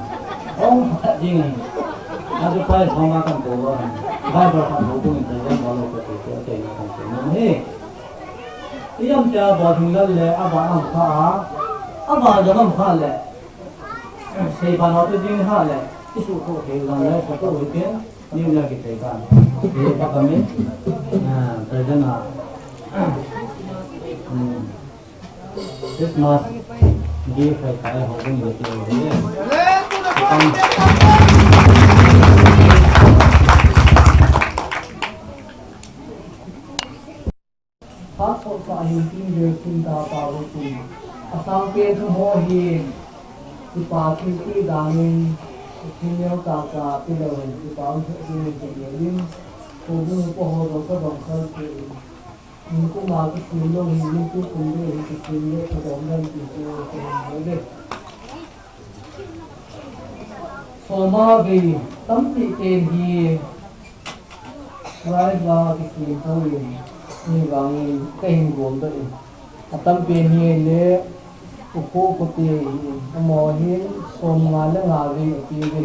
Ong thil ding. A tu prize hop ma kam to lo. Bible ka to tu in present ba lo ko ti, ti na kam to na he. Iyam tia bo thing lal le, aba am kha a, aba jam am kha le. Seipan ho te ding ha le, isu ko thei jong le, sa ko hu pen, New Year ki thei kan. Thei pa kami, ah, present a. Hmm. Christmas gift hai kai ho ding le ki ho ding le. Phat sot sa hin tin ve tin ta pa ve tin. A sang pen thu ho hi, kipa thil ti dan in, thil neo ta ta ti lo hin, kipa um thei ding in ti ve in. Ko bu ko ho do ko dong kal ti in. Min kuma kisim lo hin, min tu kum ve hin kisim le ko dong dan ti ko ko ve. Soma vei tampi ten hi Rai va kisim poi, hivangin kahin gom doh in. Atampen hi le ukhu ukhu te hi, amaho hin som nga le nga vei ati uve.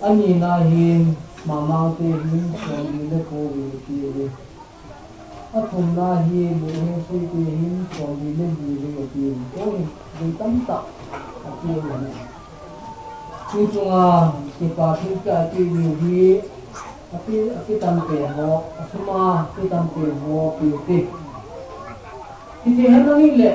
Anina hin Mamang te hin som li le ko vei ati uve. Athumna hi Lhengsuite hin som li le li vei ati uve. Oi, vei tamtah ati uve. Hichunga kipa thilkeh ati uve hi, api, api tampen ho, asuma api tampen ho, pi, pi. Hiti hen lang hile,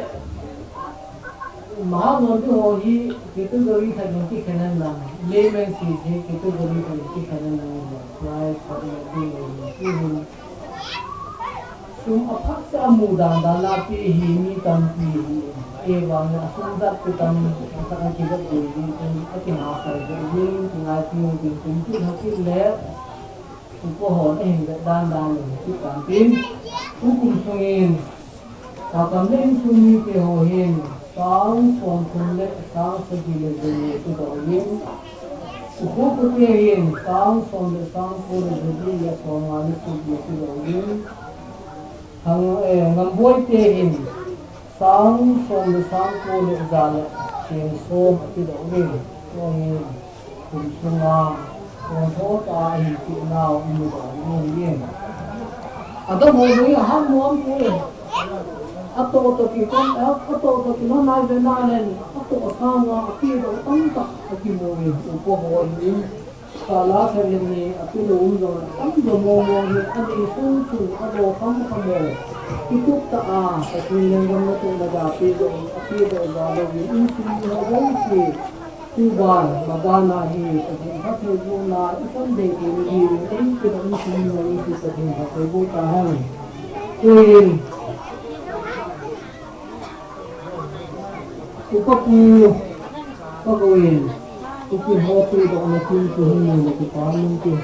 Maha Gompi ho hi category khat in kikhen hen lang, layman si hi category khat in kikhen hen lang, prize khat in kikhen hen lang, sum aphatcha amu dan dan a pe hi mi tampi hi, ahivangin asum jat pe tam, akhat a kivet ding hi, akihasal ding hi, kingai ding hi, kum kit ha kit le, upa hon ahin vet dan dan in, kit tan tin, tukum sungin, Kakam le insung mite ho hin, sang somthum le sang sagi le jali ati doh uvin. Ukhupu te hin, sang som le sang ko le jali le somnga le sagi ati doh uvin. Hang, eh, Ngamboi te hin, sang som le sang ko le ja le seng som ati doh uvin. Tua hi, Kum sunga, kong tho ta ahin ti nau, imu ta amu hi. Adam ho hi ahat nom poi. Atoh toh kikan, atoh toh kilhon nai ve na len, atoh sanga, api doh tamtah akimu hi, upa ho hi. Kala thei hi, api lou um jong, atam jong mo mo hi, ani sung sung, ado kham kham mo. Kitup ta a, Pathen lenggam na tu na da api doh, api doh ja lou hi, insung ho jong si. Tuban, maban a hi, Pathen phattheibohna, i Sunday ding ding, ei kidang sung nung hi Pathen phattheiboh tahen. Tuin, upa pu, pa ko in, upi ho pi doh na tin tu hin na kipa lung tu.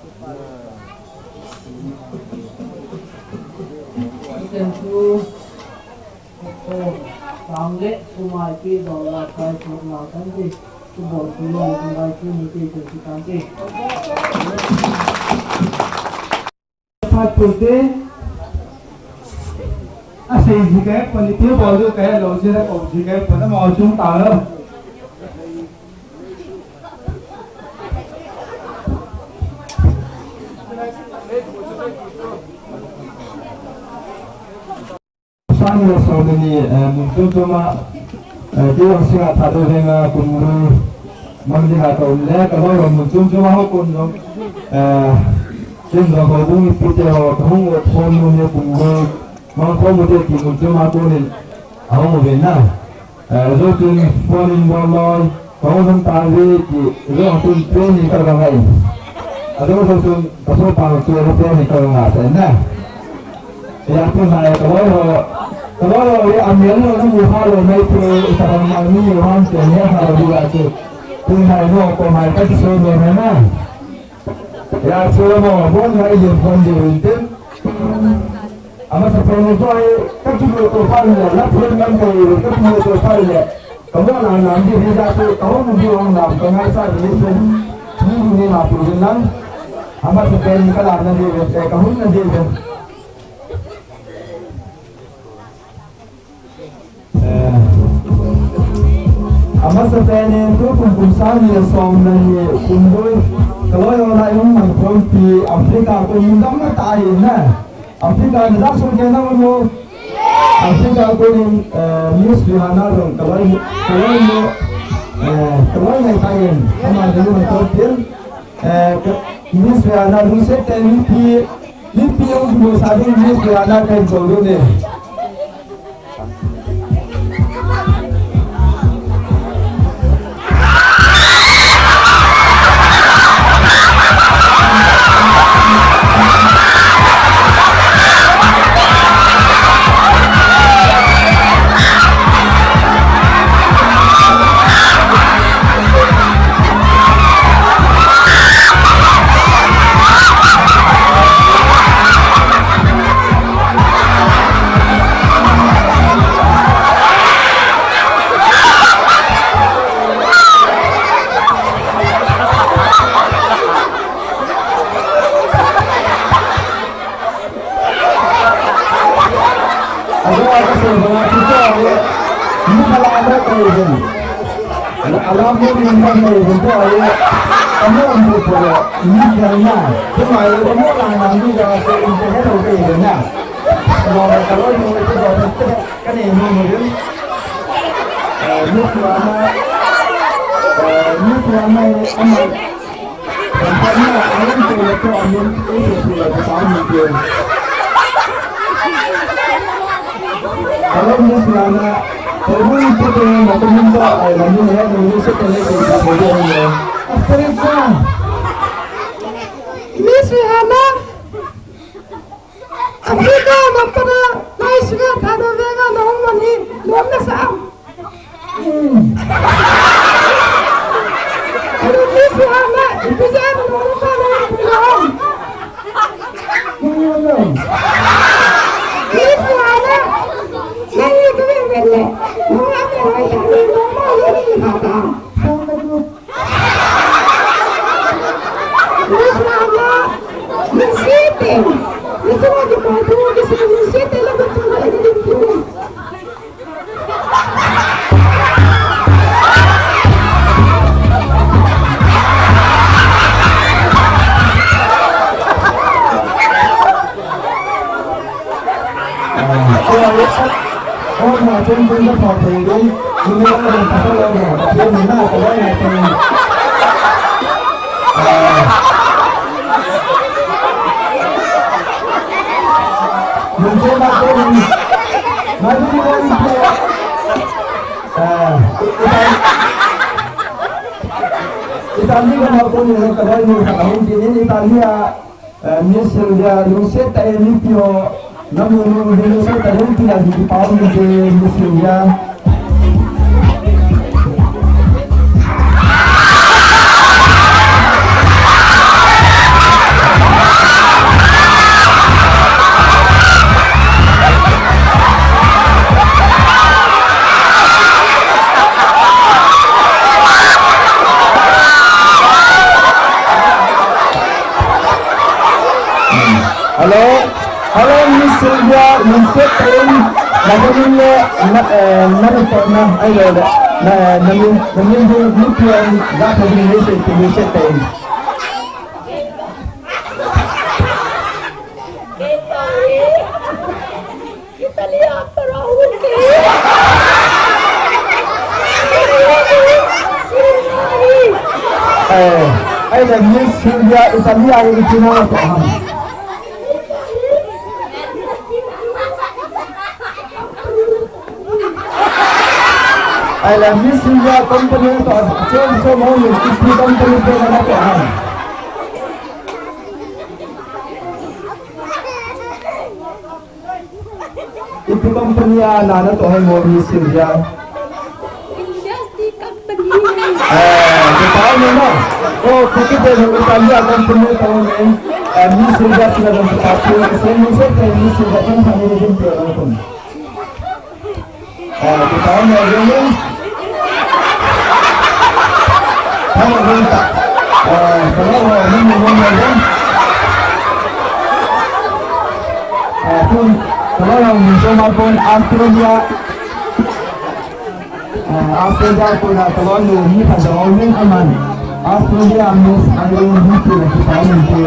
Thank you. Sang le sum a ipi jong la kai thot na kan ti. Subol tu lo kan kai tu ni ti ti kan ti. Phat tu ti. A sei ji kai pon ni ti bol du kai lo ji la ko ji kai pon na ma chung ta lo. Sang le sawmli ni, eh, mun chom chom a, eh, kei vang Singngat Thadou Veng a kum lui mang ding a ka um le, ka loi ho mun chom chom a ho kon jong, eh, ken jong houbung mipite ho, ka hung ot khom nu hi kum lui mang khom u te ti mun chom a kon in a hung u ve na. Eh, zo tun phone in bol loi, ka hung hung ta ve ti, zo tun train in ka ga ngai. A zo zo tun ka so pa tu train in ka ga ngai na. Ya tu hai ka loi ho, ka loi ho ya a mial lo na mu ha lo mai tu, ta bang ma ni yo han tu ni ha lo ya tu. Tu hai no ko mai ka so no na. Ya so mo bon hai ye bon de win tin. Amasa pen ni toh, eh, ka kilo to pa le, la pen ngam ko, ka kilo to pa le. Ka mo na na ndi ri ja to, ka mo ndi ong na, ka ngai sa ni pen. Ni ni na tu ri nan. Amasa pen ni ka la na ndi ri, eh, ka hun na ndi ri. Eh, amasa pen ni tu kum kum sang ni som na ni kum doi. Ka loi ho na yung man kum pi Africa ko mun dang na ta hi na. Africa na dak so ke na mo. Africa ko ni, eh, Miss Rihanna dong ka loi, ka loi mo, eh, ka loi ngai ta yen. Ama ni mo to tin. Eh, ka, Miss Rihanna dong se te ni pi, ni pi yung mo sa ding Miss Rihanna kan so dong ni. Ajo aka se bana tu to aye. Ni kala mo ko yen. Ala mo ni mo ko yen to aye. Amo mo ko ni kala. To aye mo la na ni ja se in te ho ko yen na. Mo ka lo mo ko to ka ni mo mo yen. Eh, mo ko ama. Eh, mo ko ama ama. Miss Rihanna, Africa na pana, nai Singngat Thadou Veng a na hung mani, nom na sa am. Hmm. Ano, Miss Rihanna, ipi ja na nom pa na hung mani. Hmm. Miss Rihanna, nai ka ve ve le. Nom na ve ve le. Nom na ve ve le. Miss Rihanna, Miss City. Miss Rihanna, Miss City, la betul lagi di sini. Italia ka ma ko ni ka bai ni ka hung ti ni Italia. Eh, Miss Sylvia, lungset tah in mipi ho, na mu mu, lungset tah in, tia di kipa um te, Miss Sylvia. Hello. Hello, Miss Sylvia, Miss Sylvia, na min le, na, eh, na min to na, ai lo le, na, na min, na min bu, bu pian, ga pa din Miss Sylvia, Miss Sylvia. Italia para hunte. Eh, ai le Miss Sylvia, Italia, Italia, Ai le Miss India company to, chen so mo ni, ipi company to na to ham. Ipi company a na na to hai mo Miss India. Industry company. Eh, kita ni na. Oh, kita ni Italia company to ni. Eh, Miss India sila dan kita tu. Miss India company ni. Eh, kita ni. Hello, hello, hello. Eh, pun, hello, hello, Australia. Eh, Australia kona talon nu mi pha jong min aman. Australia Miss Irene hi ti la ki pa min ti.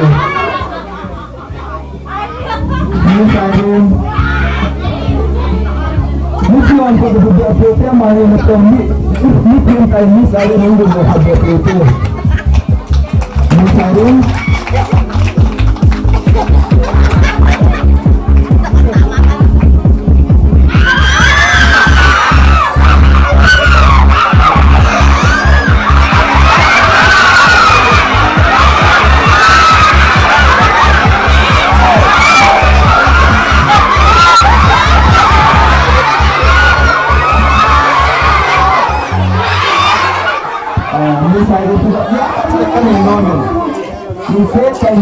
Miss Irene. Miss Irene ko ko ko ko ma ni na to mi. Miss Irene kai Miss Irene ngu ko ha ko ko. Ah, Miss Irene,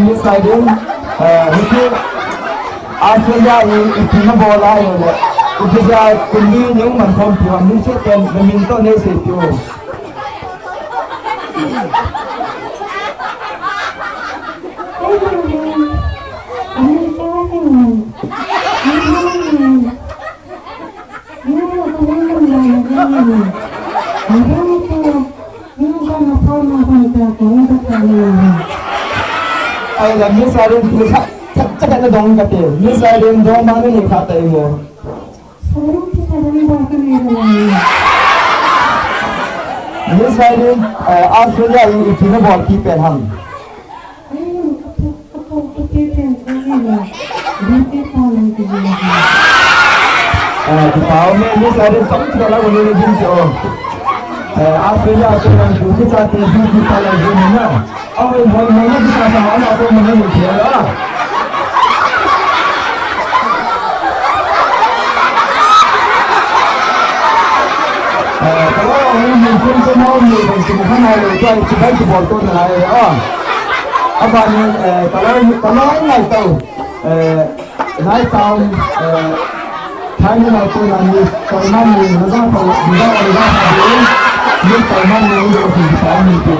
Miss Irene, ah, Miss Australia hi ipi na bol a hi le, ipi ja kuli ni man khom pi, Miss Irene, na min to nei sei pi o. Ai la, Miss Irene, Miss, cha, cha, cha, dong kate. Miss Irene, dong ma ni kha tai mo. Miss Irene, eh, Australia, ipi na bol ti pen ham. Eh, ti pau me, Miss Irene, chom ti la ko ni din ti o. Eh, Australia ko na ku ki cha te beauty parlour din na. Aw, hoi, hoi, hoi, na ki cha sa, ana ko mo ni ti la. Eh, kalau orang mungkin tu mau ni, kan cuma kan ada tu, cuma tu botol na hai, ah. Apa ni, eh, kalau, kalau ingat tahu, eh, naik tahun, eh, Thailand itu nanti, kalau mana ni, mana tahu, mana tahu, mana tahu, ni kalau mana ni, dia akan kita ni tu.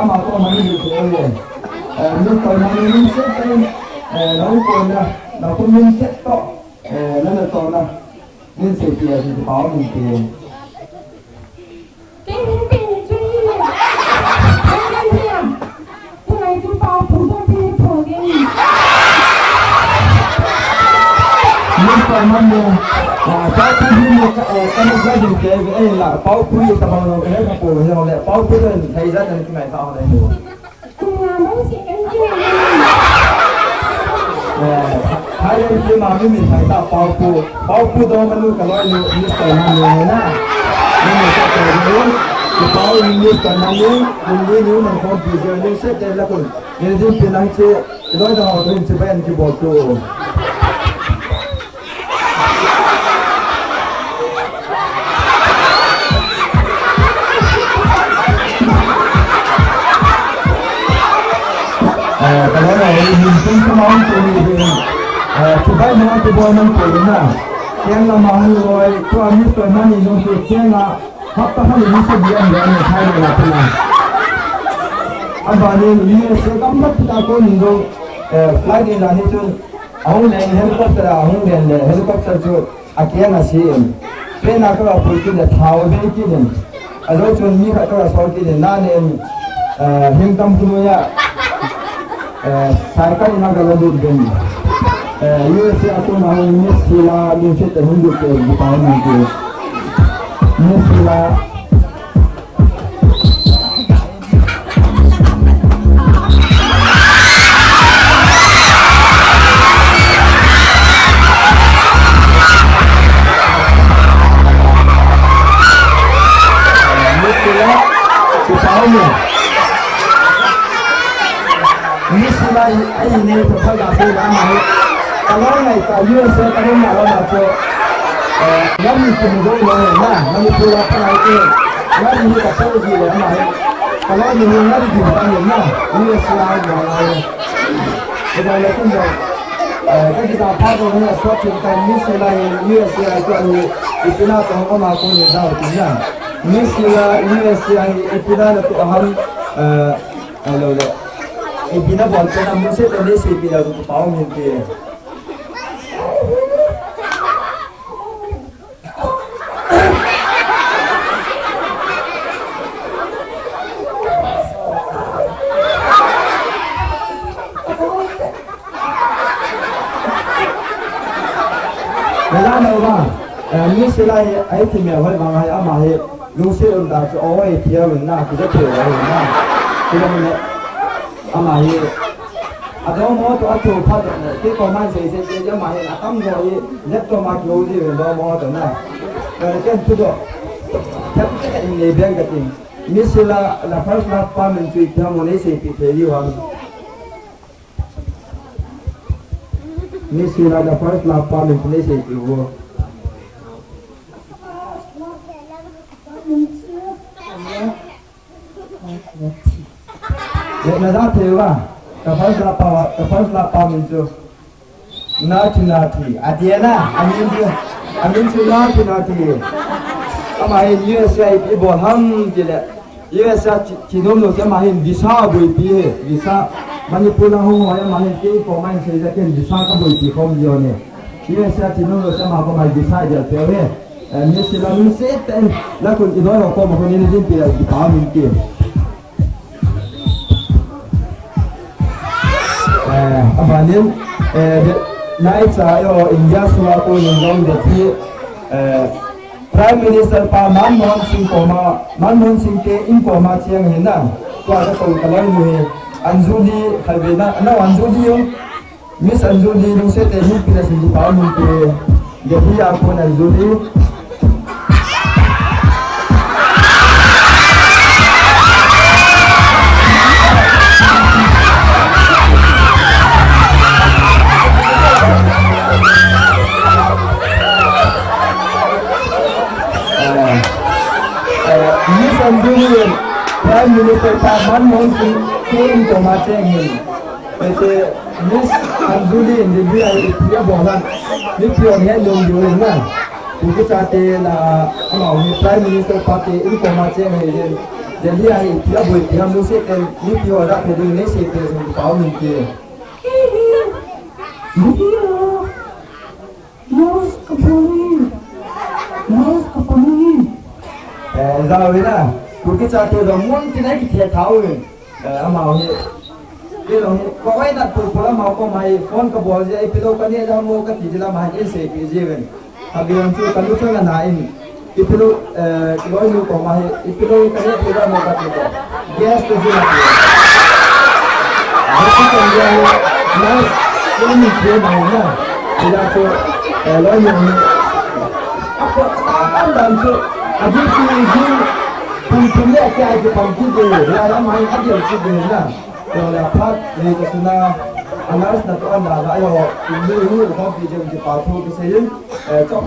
Mister Money, eh, Mister Money, Mister Money, eh, lau ko na, lau ko min chet to, eh, na na to na, min se pia si pao min pia. Mister Money, ah, pao pu hi ni ka, eh, ka na sa jin ke, eh, la, pao pu ye ta bang lo, eh, ka po, eh, le, pao pu den, thei za den ki mai ta ho le. Eh, hai le ki ma mi mi thai ta pao pu, pao pu do ma lu ka loi lu, Mister Money na. Ni ni sa ta lu. Kipau in miss kanmang in, in din in nang khompi jeng in, set ten la kun. In din pi nang che, loi da ho in che ba in kibol tu. Eh, ka loi da ho in, in tung tung ma hung tu ni din. Eh, chubai nang tu boi nang tu na. Keng la ma hung loi, tu a miss kanmang in nung tu keng la. Hapta khat le ni sa dia ni ni thai ni la pina. Abanin U S A gam mat ta ko ni do, eh, flight ni la ni chun, ahung le helicopter, ahung le le helicopter chu, a kia na si em. Pe na ka la pu ki le thao be ki ni. A lo chun ni kha ka la so ki ni na ni em, eh, hing tam ku ya. Eh, cycle na ka la du den. Eh, U S A a kona hung Miss Sheila, Miss Sheila hung du ke, di pa hung ke. Miss Sheila. Miss Sheila, di pa hung ke. Miss Sheila hi, ahi ne, to pha ga se la ma hi. Ka lo ngai ta U S A ka lo na lo na to. Eh, ngari ki mu do lo na, ngari pu la pa ai ke. Ngari ni ka pa ji le ma hi. Ka lo ni ngari ki pa ni na, U S A ai ma la hi. Ke da le kun da. Eh, ka ki ta pha do na, so ki ta Miss Sheila hi, U S A ai to ni, ipi na to ma ko ni da ti na. Miss Sheila, U S A ai, ipi na to ham, eh, Hello le. Ipi na bol pen a mun se pen le se pi la tu pau min pi. Nala na ba. Eh, Miss Sheila hi, ai ti mi a hoi bang ai ama hi. Lungset um ta chu, oi, tia win na, kija thei win na. Kija win na. Ama hi. Ado mo to atu pha to na. Ke ko man sei sei ke ama hi, atam jo hi, laptop ma kyo ji win do mo to na. Eh, ken tu do. Ken ke in le beng ka tin. Miss Sheila, la first love pa min chu tia mo nei sei pi thei li wa. Miss Sheila, the first love pa min chu nei sei pi vo. Le na ja thei va. The first love pa, the first love pa min chu. Nati nati. Ati na, amin chu. Amin chu nati nati. Ama hi U S A i bol ham ti le. U S A thi, thi nom lou se ama hin visa boipi he, visa. Manipur lang hung hoi ama hin kei ko man sei ja ken visa ka boipi khom jo ne. U S A thi nom lou se ama ko mai visa ja pe he. Eh, Miss Sheila lungset tah in, la kun i doi ho ko ma ko ni ni jin pi la ki pa min ki. Eh, abanin, eh, de, nai cha yo India sunga ko ni jong de pi, eh, Prime Minister pa Manmohan Singh koma, Manmohan Singh te in koma cheng hin na. Tua ka tong ka loi mu hi. Anjuli, khai ve na, na Anjuli yo. Miss Anjuli, lungset tah in pi na sin pa mun pe. Delhi a kon Anjuli. Eh, eh, Miss Anjuli, Prime Minister pa Manmohan Singh, ke in koma cheng hin. Ete Miss Anjuli in Delhi a ipi abol ham. Mipi hon he nom diu hin na. Kuki chate na amau hi Prime Minister pa te in koma cheng hin. Delhi a ipi aboipi ham lungset tah in mipi hon ra pe ding nei sei pe sung pau min ke. Yes, kapani. Yes, kapani. Eh, jao ina. Kuki chate jong mun tin a kithe thau in. Eh, amau hi. Kei jong hi. Ko ai nat pu pu la amau ko mai phone ka bol je, ipi lou ka ne jao mo ka ti je la mai in sei pi je ven. Abi jong chu ka lu chang na in. Ipi lou, eh, loi nu ko ma hi, ipi lou ka ne pi da mo ka ti ko. Yes, to ji na pi. Ba ki kan ya ni, na, ko ni ke ma na. Ila ko, eh, loi nu ni. Ako, an dan ko, abi ki ji, pun pun Kei a kipan kit ding, lai lam a hin a ding kit ding na. Kei le phat, ni ka suna, a nurse na to an da la, ayo, ni ni ka pi ding kipa thu kisei in, eh, chok.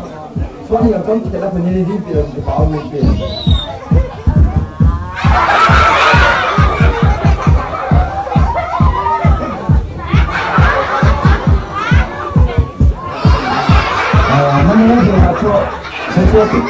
Suan ni ka chom kit la, ni ni pi ding kipa u ni pi. Ah, mani na ding na chok, chok, chok.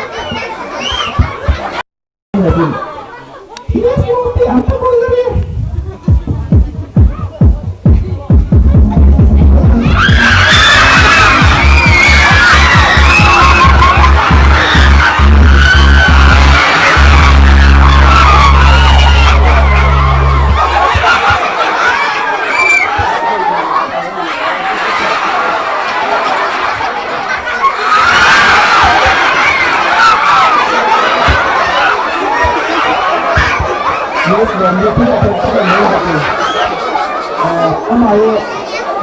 Yes, ma'am. Yes, ma'am. Yes, ma'am. Yes, ma'am. Ah, ama ye,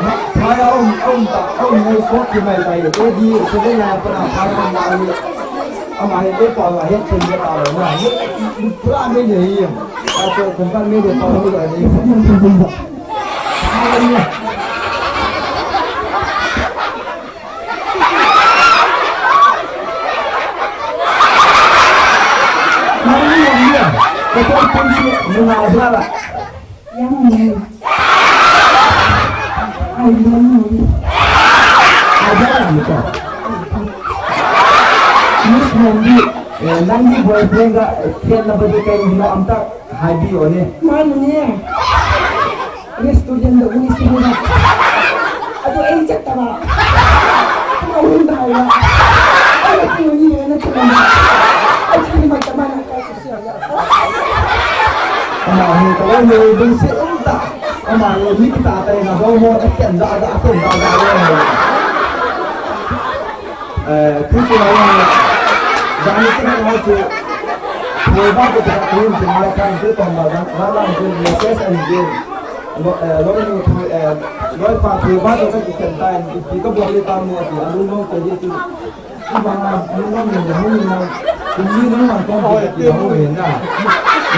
ma-, maya um, um, ta, um, mo so ki mai tai. Edi, so le na pa na, maya um, maya um. Ama ye, e pa, ma ye, chen ye pa, ma ye, pura me ye. Ah, so, kumpa me ye, pa, ma ye. Hallelujah. Hallelujah. Kata pun si nunga jala. Yang ni. Ai, yang ni. Aja lah kita. Miss Mondi, eh, nang ni boyfriend ka, eh, khen na bade kai ni amta. Haibi o ne. Manu ne. Restaurant da uni si muna. Ado ei chat tama. Kuma unda ya. Ala ki uni ne na tama. Ai ki ma tama na kai ku sia ya. Ama ni tama ni dun si unta. Ama ni ni kita ta na ho mo ta ken da da ken da da. Eh, thu chu la, jani chu na chu, thoi ba ko ta, thoi chu la kan chu tong ba, la, la, la, chu message and game. Lo, eh, lo ni thu, eh, lo pa thoi ba ko ta ki kan ta, ki ka bo le ta mo ti, a lu mo ko ye tu. Ba na, lu mo ni, lu mo ni na. Ku ni lu ma ko ko ti ho ni na.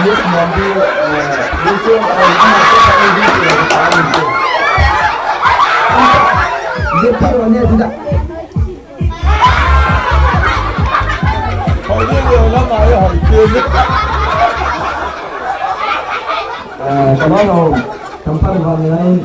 Yes, mo bi, eh, lu chu, eh, ma ko ta ni ti, ta ni ti. Ye pa ro ne ti da. Eh, come on, oh. Come on, come on, eh.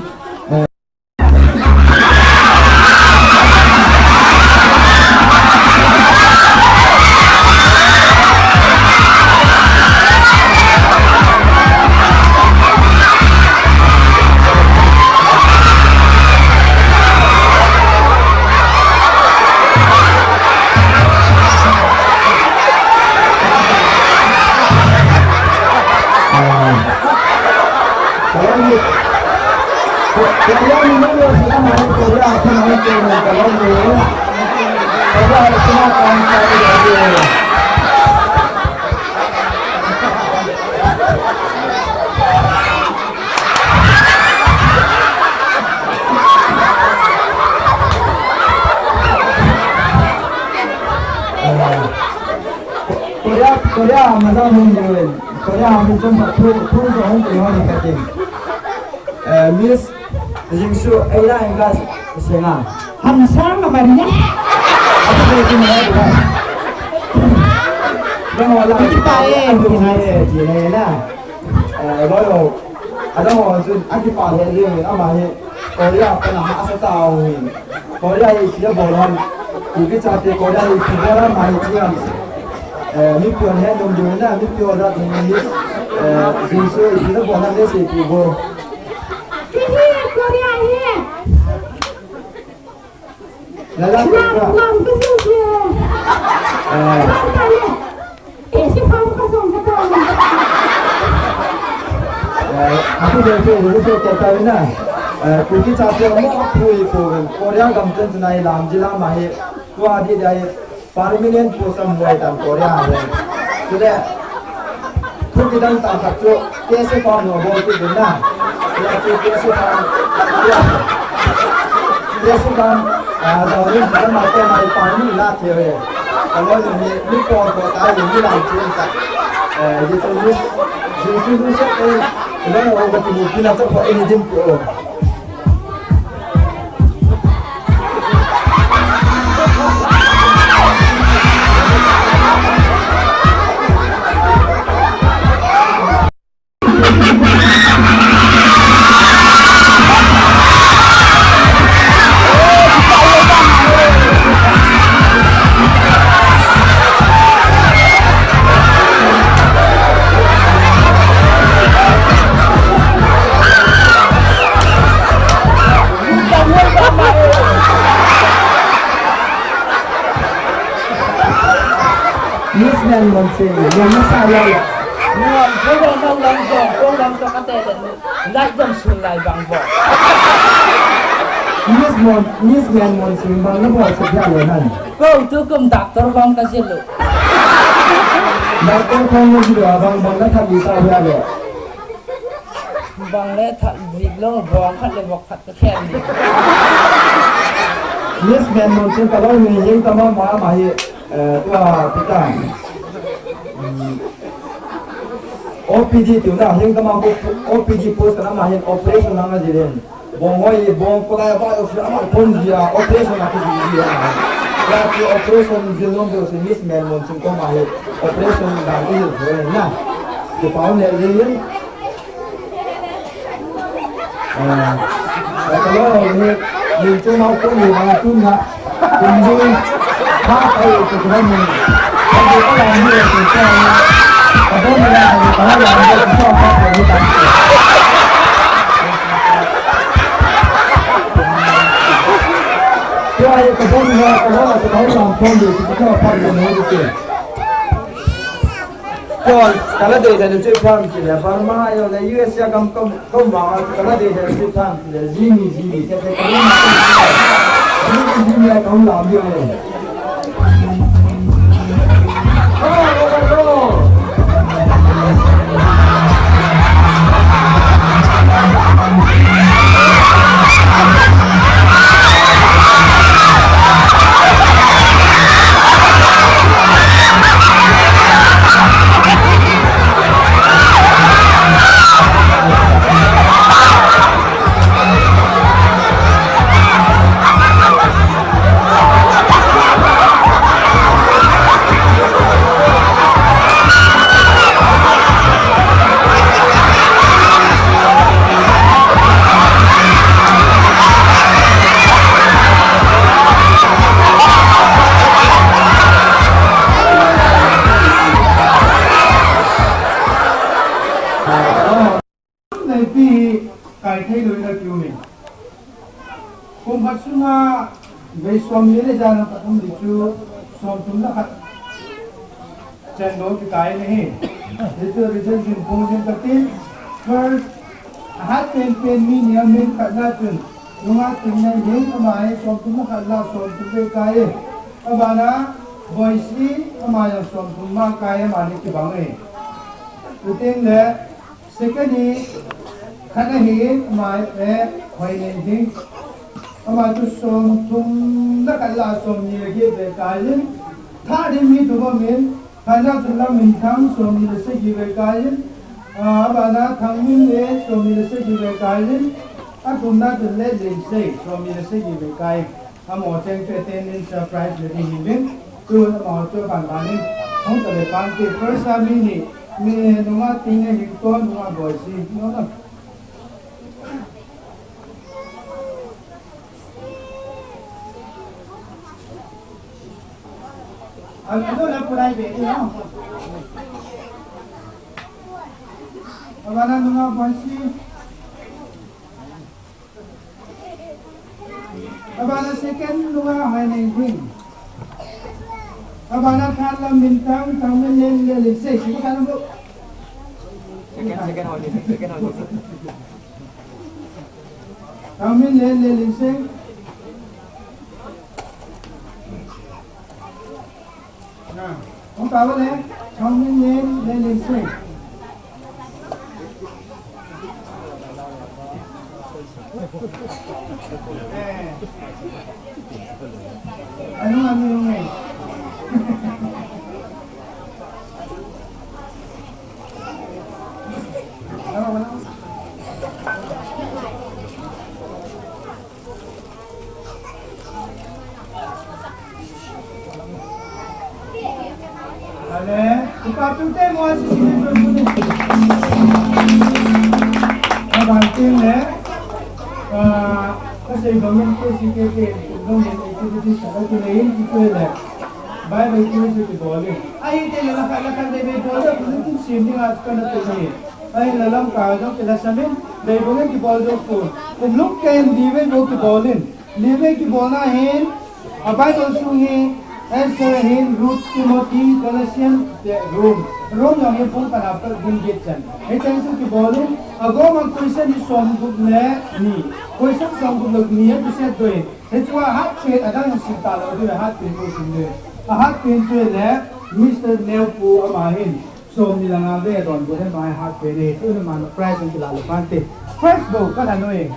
Korea, Korea, maza hung yun. Korea, hung jom ba, thu, thu, thu, hung yun, hung yun. Eh, Miss, Jingsu, eh, la, eh, gas, senga. Hamsang, Maria. Apa dia tu, Maria? Dah, wala. Kita, eh, kita, eh, kita, eh, lah. Eh, lo, lo. Ada orang tu, aku pakai dia, ama ni. Korea, pernah masa tahu ni. Korea hi ipi abol ham. Kuki chate Korea hi ipi bol ham, mai chi ham. Eh, mipi hon het nom diu na, mipi hon het nom diu. Eh, Jesu ipi na bol ham, le se ipi bol. Hihi, Korea hi. La la Korea. Lam, lam, Jesu. Eh. Lam, lam. Eh, si Pam ka song ka tong. Eh, aku jadi tu, jadi tu kata na. Eh, Kuki chate mo pui ko Korea gam chen tunai lam jila ma hi. Tua di dai permanent post am huai tan Korea hi. Chule, thu kidang tah khat chu K S F farm lo bol kit ding na. Ya chu K S F farm. Ya. K S F farm, ah, jao ni kan ma ko mai pa ni la the ve. Ka lo ni ni ko ko ta ni ni la chen ta. Eh, Jesu Christ, Jesu Christ, eh, ilang orang kata mungkin lah tak buat ini jemput. Miss Manmonsen, nuam masa lai. Nuam, koi nuam, nuam, nuam, koi nuam, koi kate, kate. Lai jam sun lai bang bo. Miss Mon, Miss Manmonsen, bang na bo sa dia lo nan. Ko tu kum doctor bang ka silu. Doctor bang na silu, bang, bang na thabi sa dia lo. Bang le that dik lo, bong khat le bok khat ka khen dik. Miss Manmonsen ka lo ni hing ka ma ma ma hi, eh, tua pita. Hmm. O P D tiu na hing ka ma ko O P D post ka na ma hin operation na nga jiren. Bong hoi, bong ko lai ba o fi ama pon dia operation a ki dia. Ya ki operation jil long do se Miss Manmonsen ko ma hi operation da ki na. Ki pau ne le yin. Ah, kalau ni, ni cuma pun ni bang tu nak kunjung, ha, ai, tu kena ni. Kalau kalau ni tu kan, kalau ni dah kalau ni tu apa pun ni tak. Tu ai kalau ni kalau kalau pun ni tu apa pun ni tu. Kon, kala de de chu tham ki le, Burma yo le U S A kam kam kam wa, kala de de chu tham ki le, jimi jimi ke ke kam. Jimi jimi kam la bi le. Neipi hi kai thei lou in akium e. Kum khat sunga vei somni le jan a pat um ding chu somthum le khat chan bou kikai in ahi. Hichu result ding pung ding katin. First, ahat penpen mi ni a min khat na chun Nungah Tingneng hin ama hi somthum le khat lah somthum vei kai e. Abana Boisi ama jong somthum ma kai e, amani kibang e. Chuteng le Second hi, khat ahin, ama, eh, Hoineihin. Ama chu somthum le khat lah somni le get vei kai in. Third hi mi thum aum in, khatna chu Lamminthang somni le sagi vei kai in. Ah, abana Thangminlen somni le sagi vei kai in. Athumna chu Letlinsei somni le sagi vei kai in. Amaho cheng chu attendance surprise le ding hin vin. Tun amaho chu ban ban in. Hung ta le pan te first a mi ni, mi Nungah Tingneng hin ton Nungah Boisi. No, no. Ado la pulai be, no. Abana Nungah Boisi. Abana second Nungah Hoineihin. Abana third Lamminthang, Thangminlen, Letlinsei, si ka na bu. Second, second Hoineihin, second Hoineihin. Thangminlen, Letlinsei. Na, hung tao le, Thangminlen, Letlinsei. Eh. Anu, anu, anu. Tute mo a si si ni tun ni. Abang tin le. Ah, kasi dong yung K C K K, dong yung activities sa kasi na yung ito le. Bible quiz yung bolin. Ay, ito na laka-, laka-, na may bolin, kung yung sim ni at ka na ito ni. Ay, lalang ka, dong kila sa min, may bolin, kibolin po. Kung lung kayo, di may bolin, kibolin. Live kibolna hin, a Bible sung hi, Esther hin, Ruth, Timothy, Galatians, te Rome. Rome jong hi bung khat a pat bung get chan. Hicheng chu kibolin, agoma question hi somgup le ni. Question somgup le ni a kiset doi. Hichua hat pet adang sim talou doi, hat pet ko sim doi. A hat pet chu le Mister Neo pu ama hin. Som ni le nga ve donbut hin ama hat pet le. Tun ama prize ang kila le pante. First bo, ka na noi.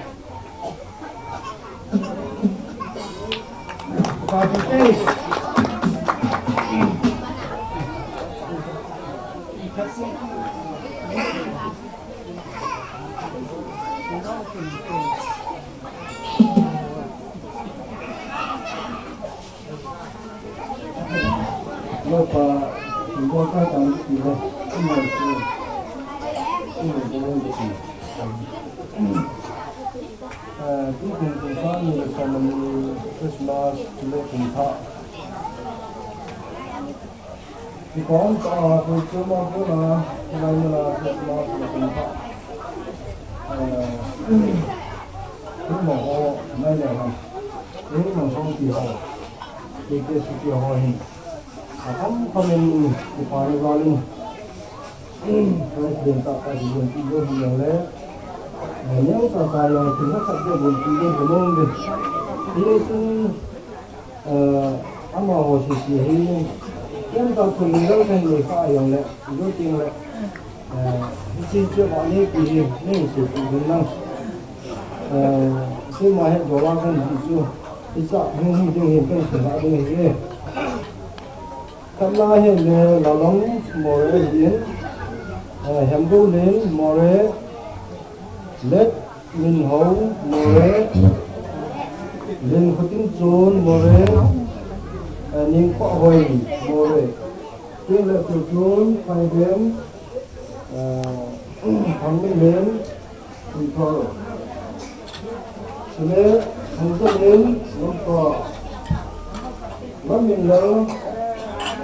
Eh, tukum kum sang ni le som ni Christmas le kum thah. Kikong ka a, koi choma puna, nai muna Christmas le kum thah. Eh, kum ho, nai le ha. Kum ho ki ho. Ki ke su ki ho hin. Atam kamen ni, ki pani valin. President ta ka di yon ti do hi le. Neo ta ka yon ti na ka di yon ti do hi le. Hi sun, eh, ama ho si si hi. Ken ta ko ni lo kan ni ka yon le, do ting le. Eh, hi si che ba ni ki hi, ni si ki lang. Eh, si ma he do la kan di su. Hi sa, hi hi ding hi kan si ba ding hi. Khatna hi le Lalong More hin, eh, Hemgoulen More, Let Minhou More, Linkhotinchon More, eh, Ningkhahoi More, tin le Tuchon Phaiven, eh, Thangminlen, Tumthor. Sule, Thangminlen, Lamka. Lamminlen,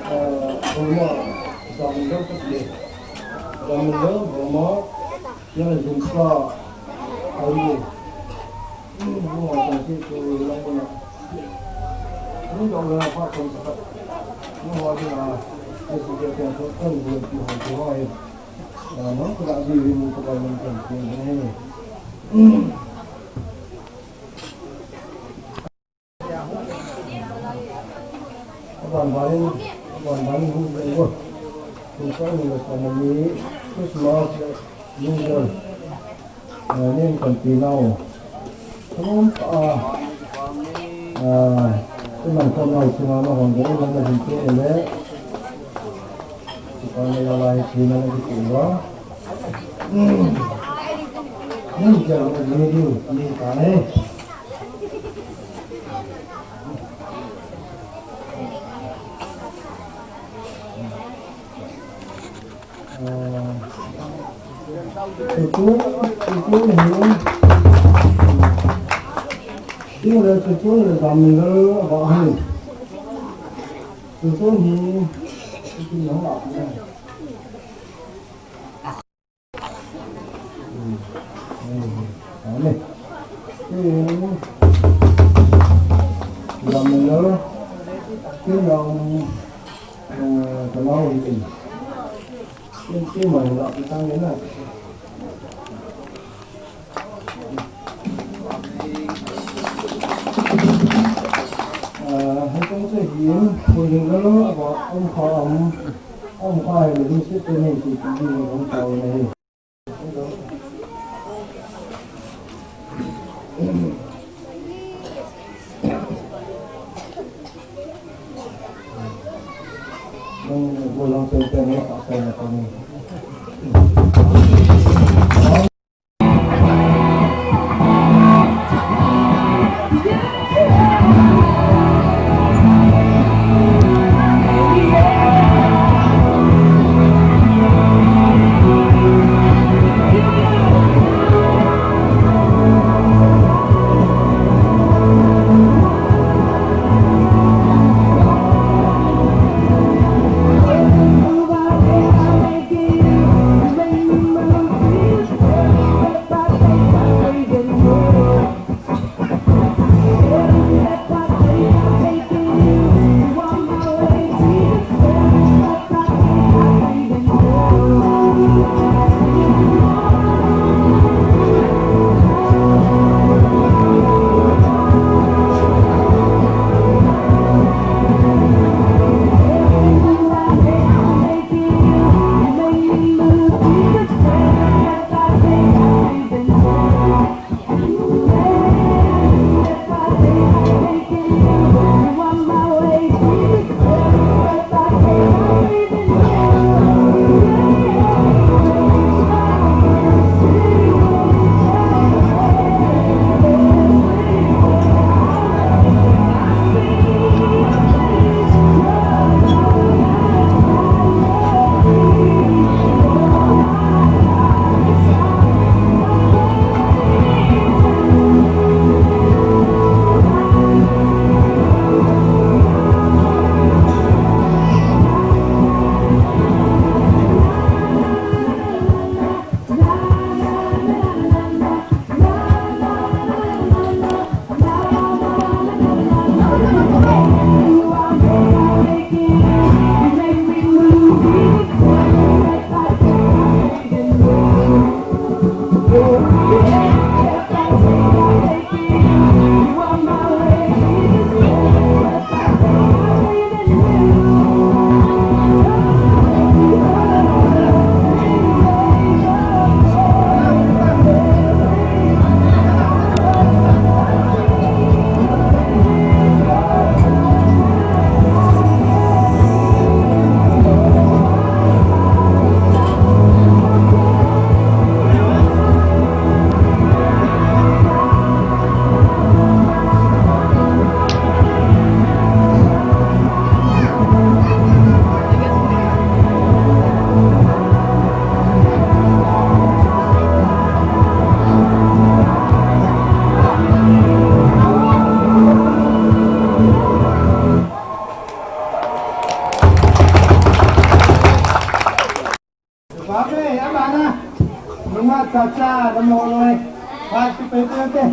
eh, Burma. Jamminlen, Jamminlen, Burma. Yan, Jumsa. Ayu. Burma, Jamsi, Lamka. Ni dong le pa kong sa. Ni ho ding a. Ni si ke ke ko ko ni ti ho ti ho. Christmas, New Year, nen kan ti nau. Kum a, a, kum an kum nau chunga na hon de na na hin te le. Chupang le la lai china na ki ti wa. Ni ja ni diu ni ta ne. Tutu, tutu hi. Tutu le, tutu le, dam le, ba hi. Tutu hi, tutu le, ba hi. Cha cha, dam ho loi. Phat chu pe pe te.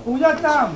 Puja tam.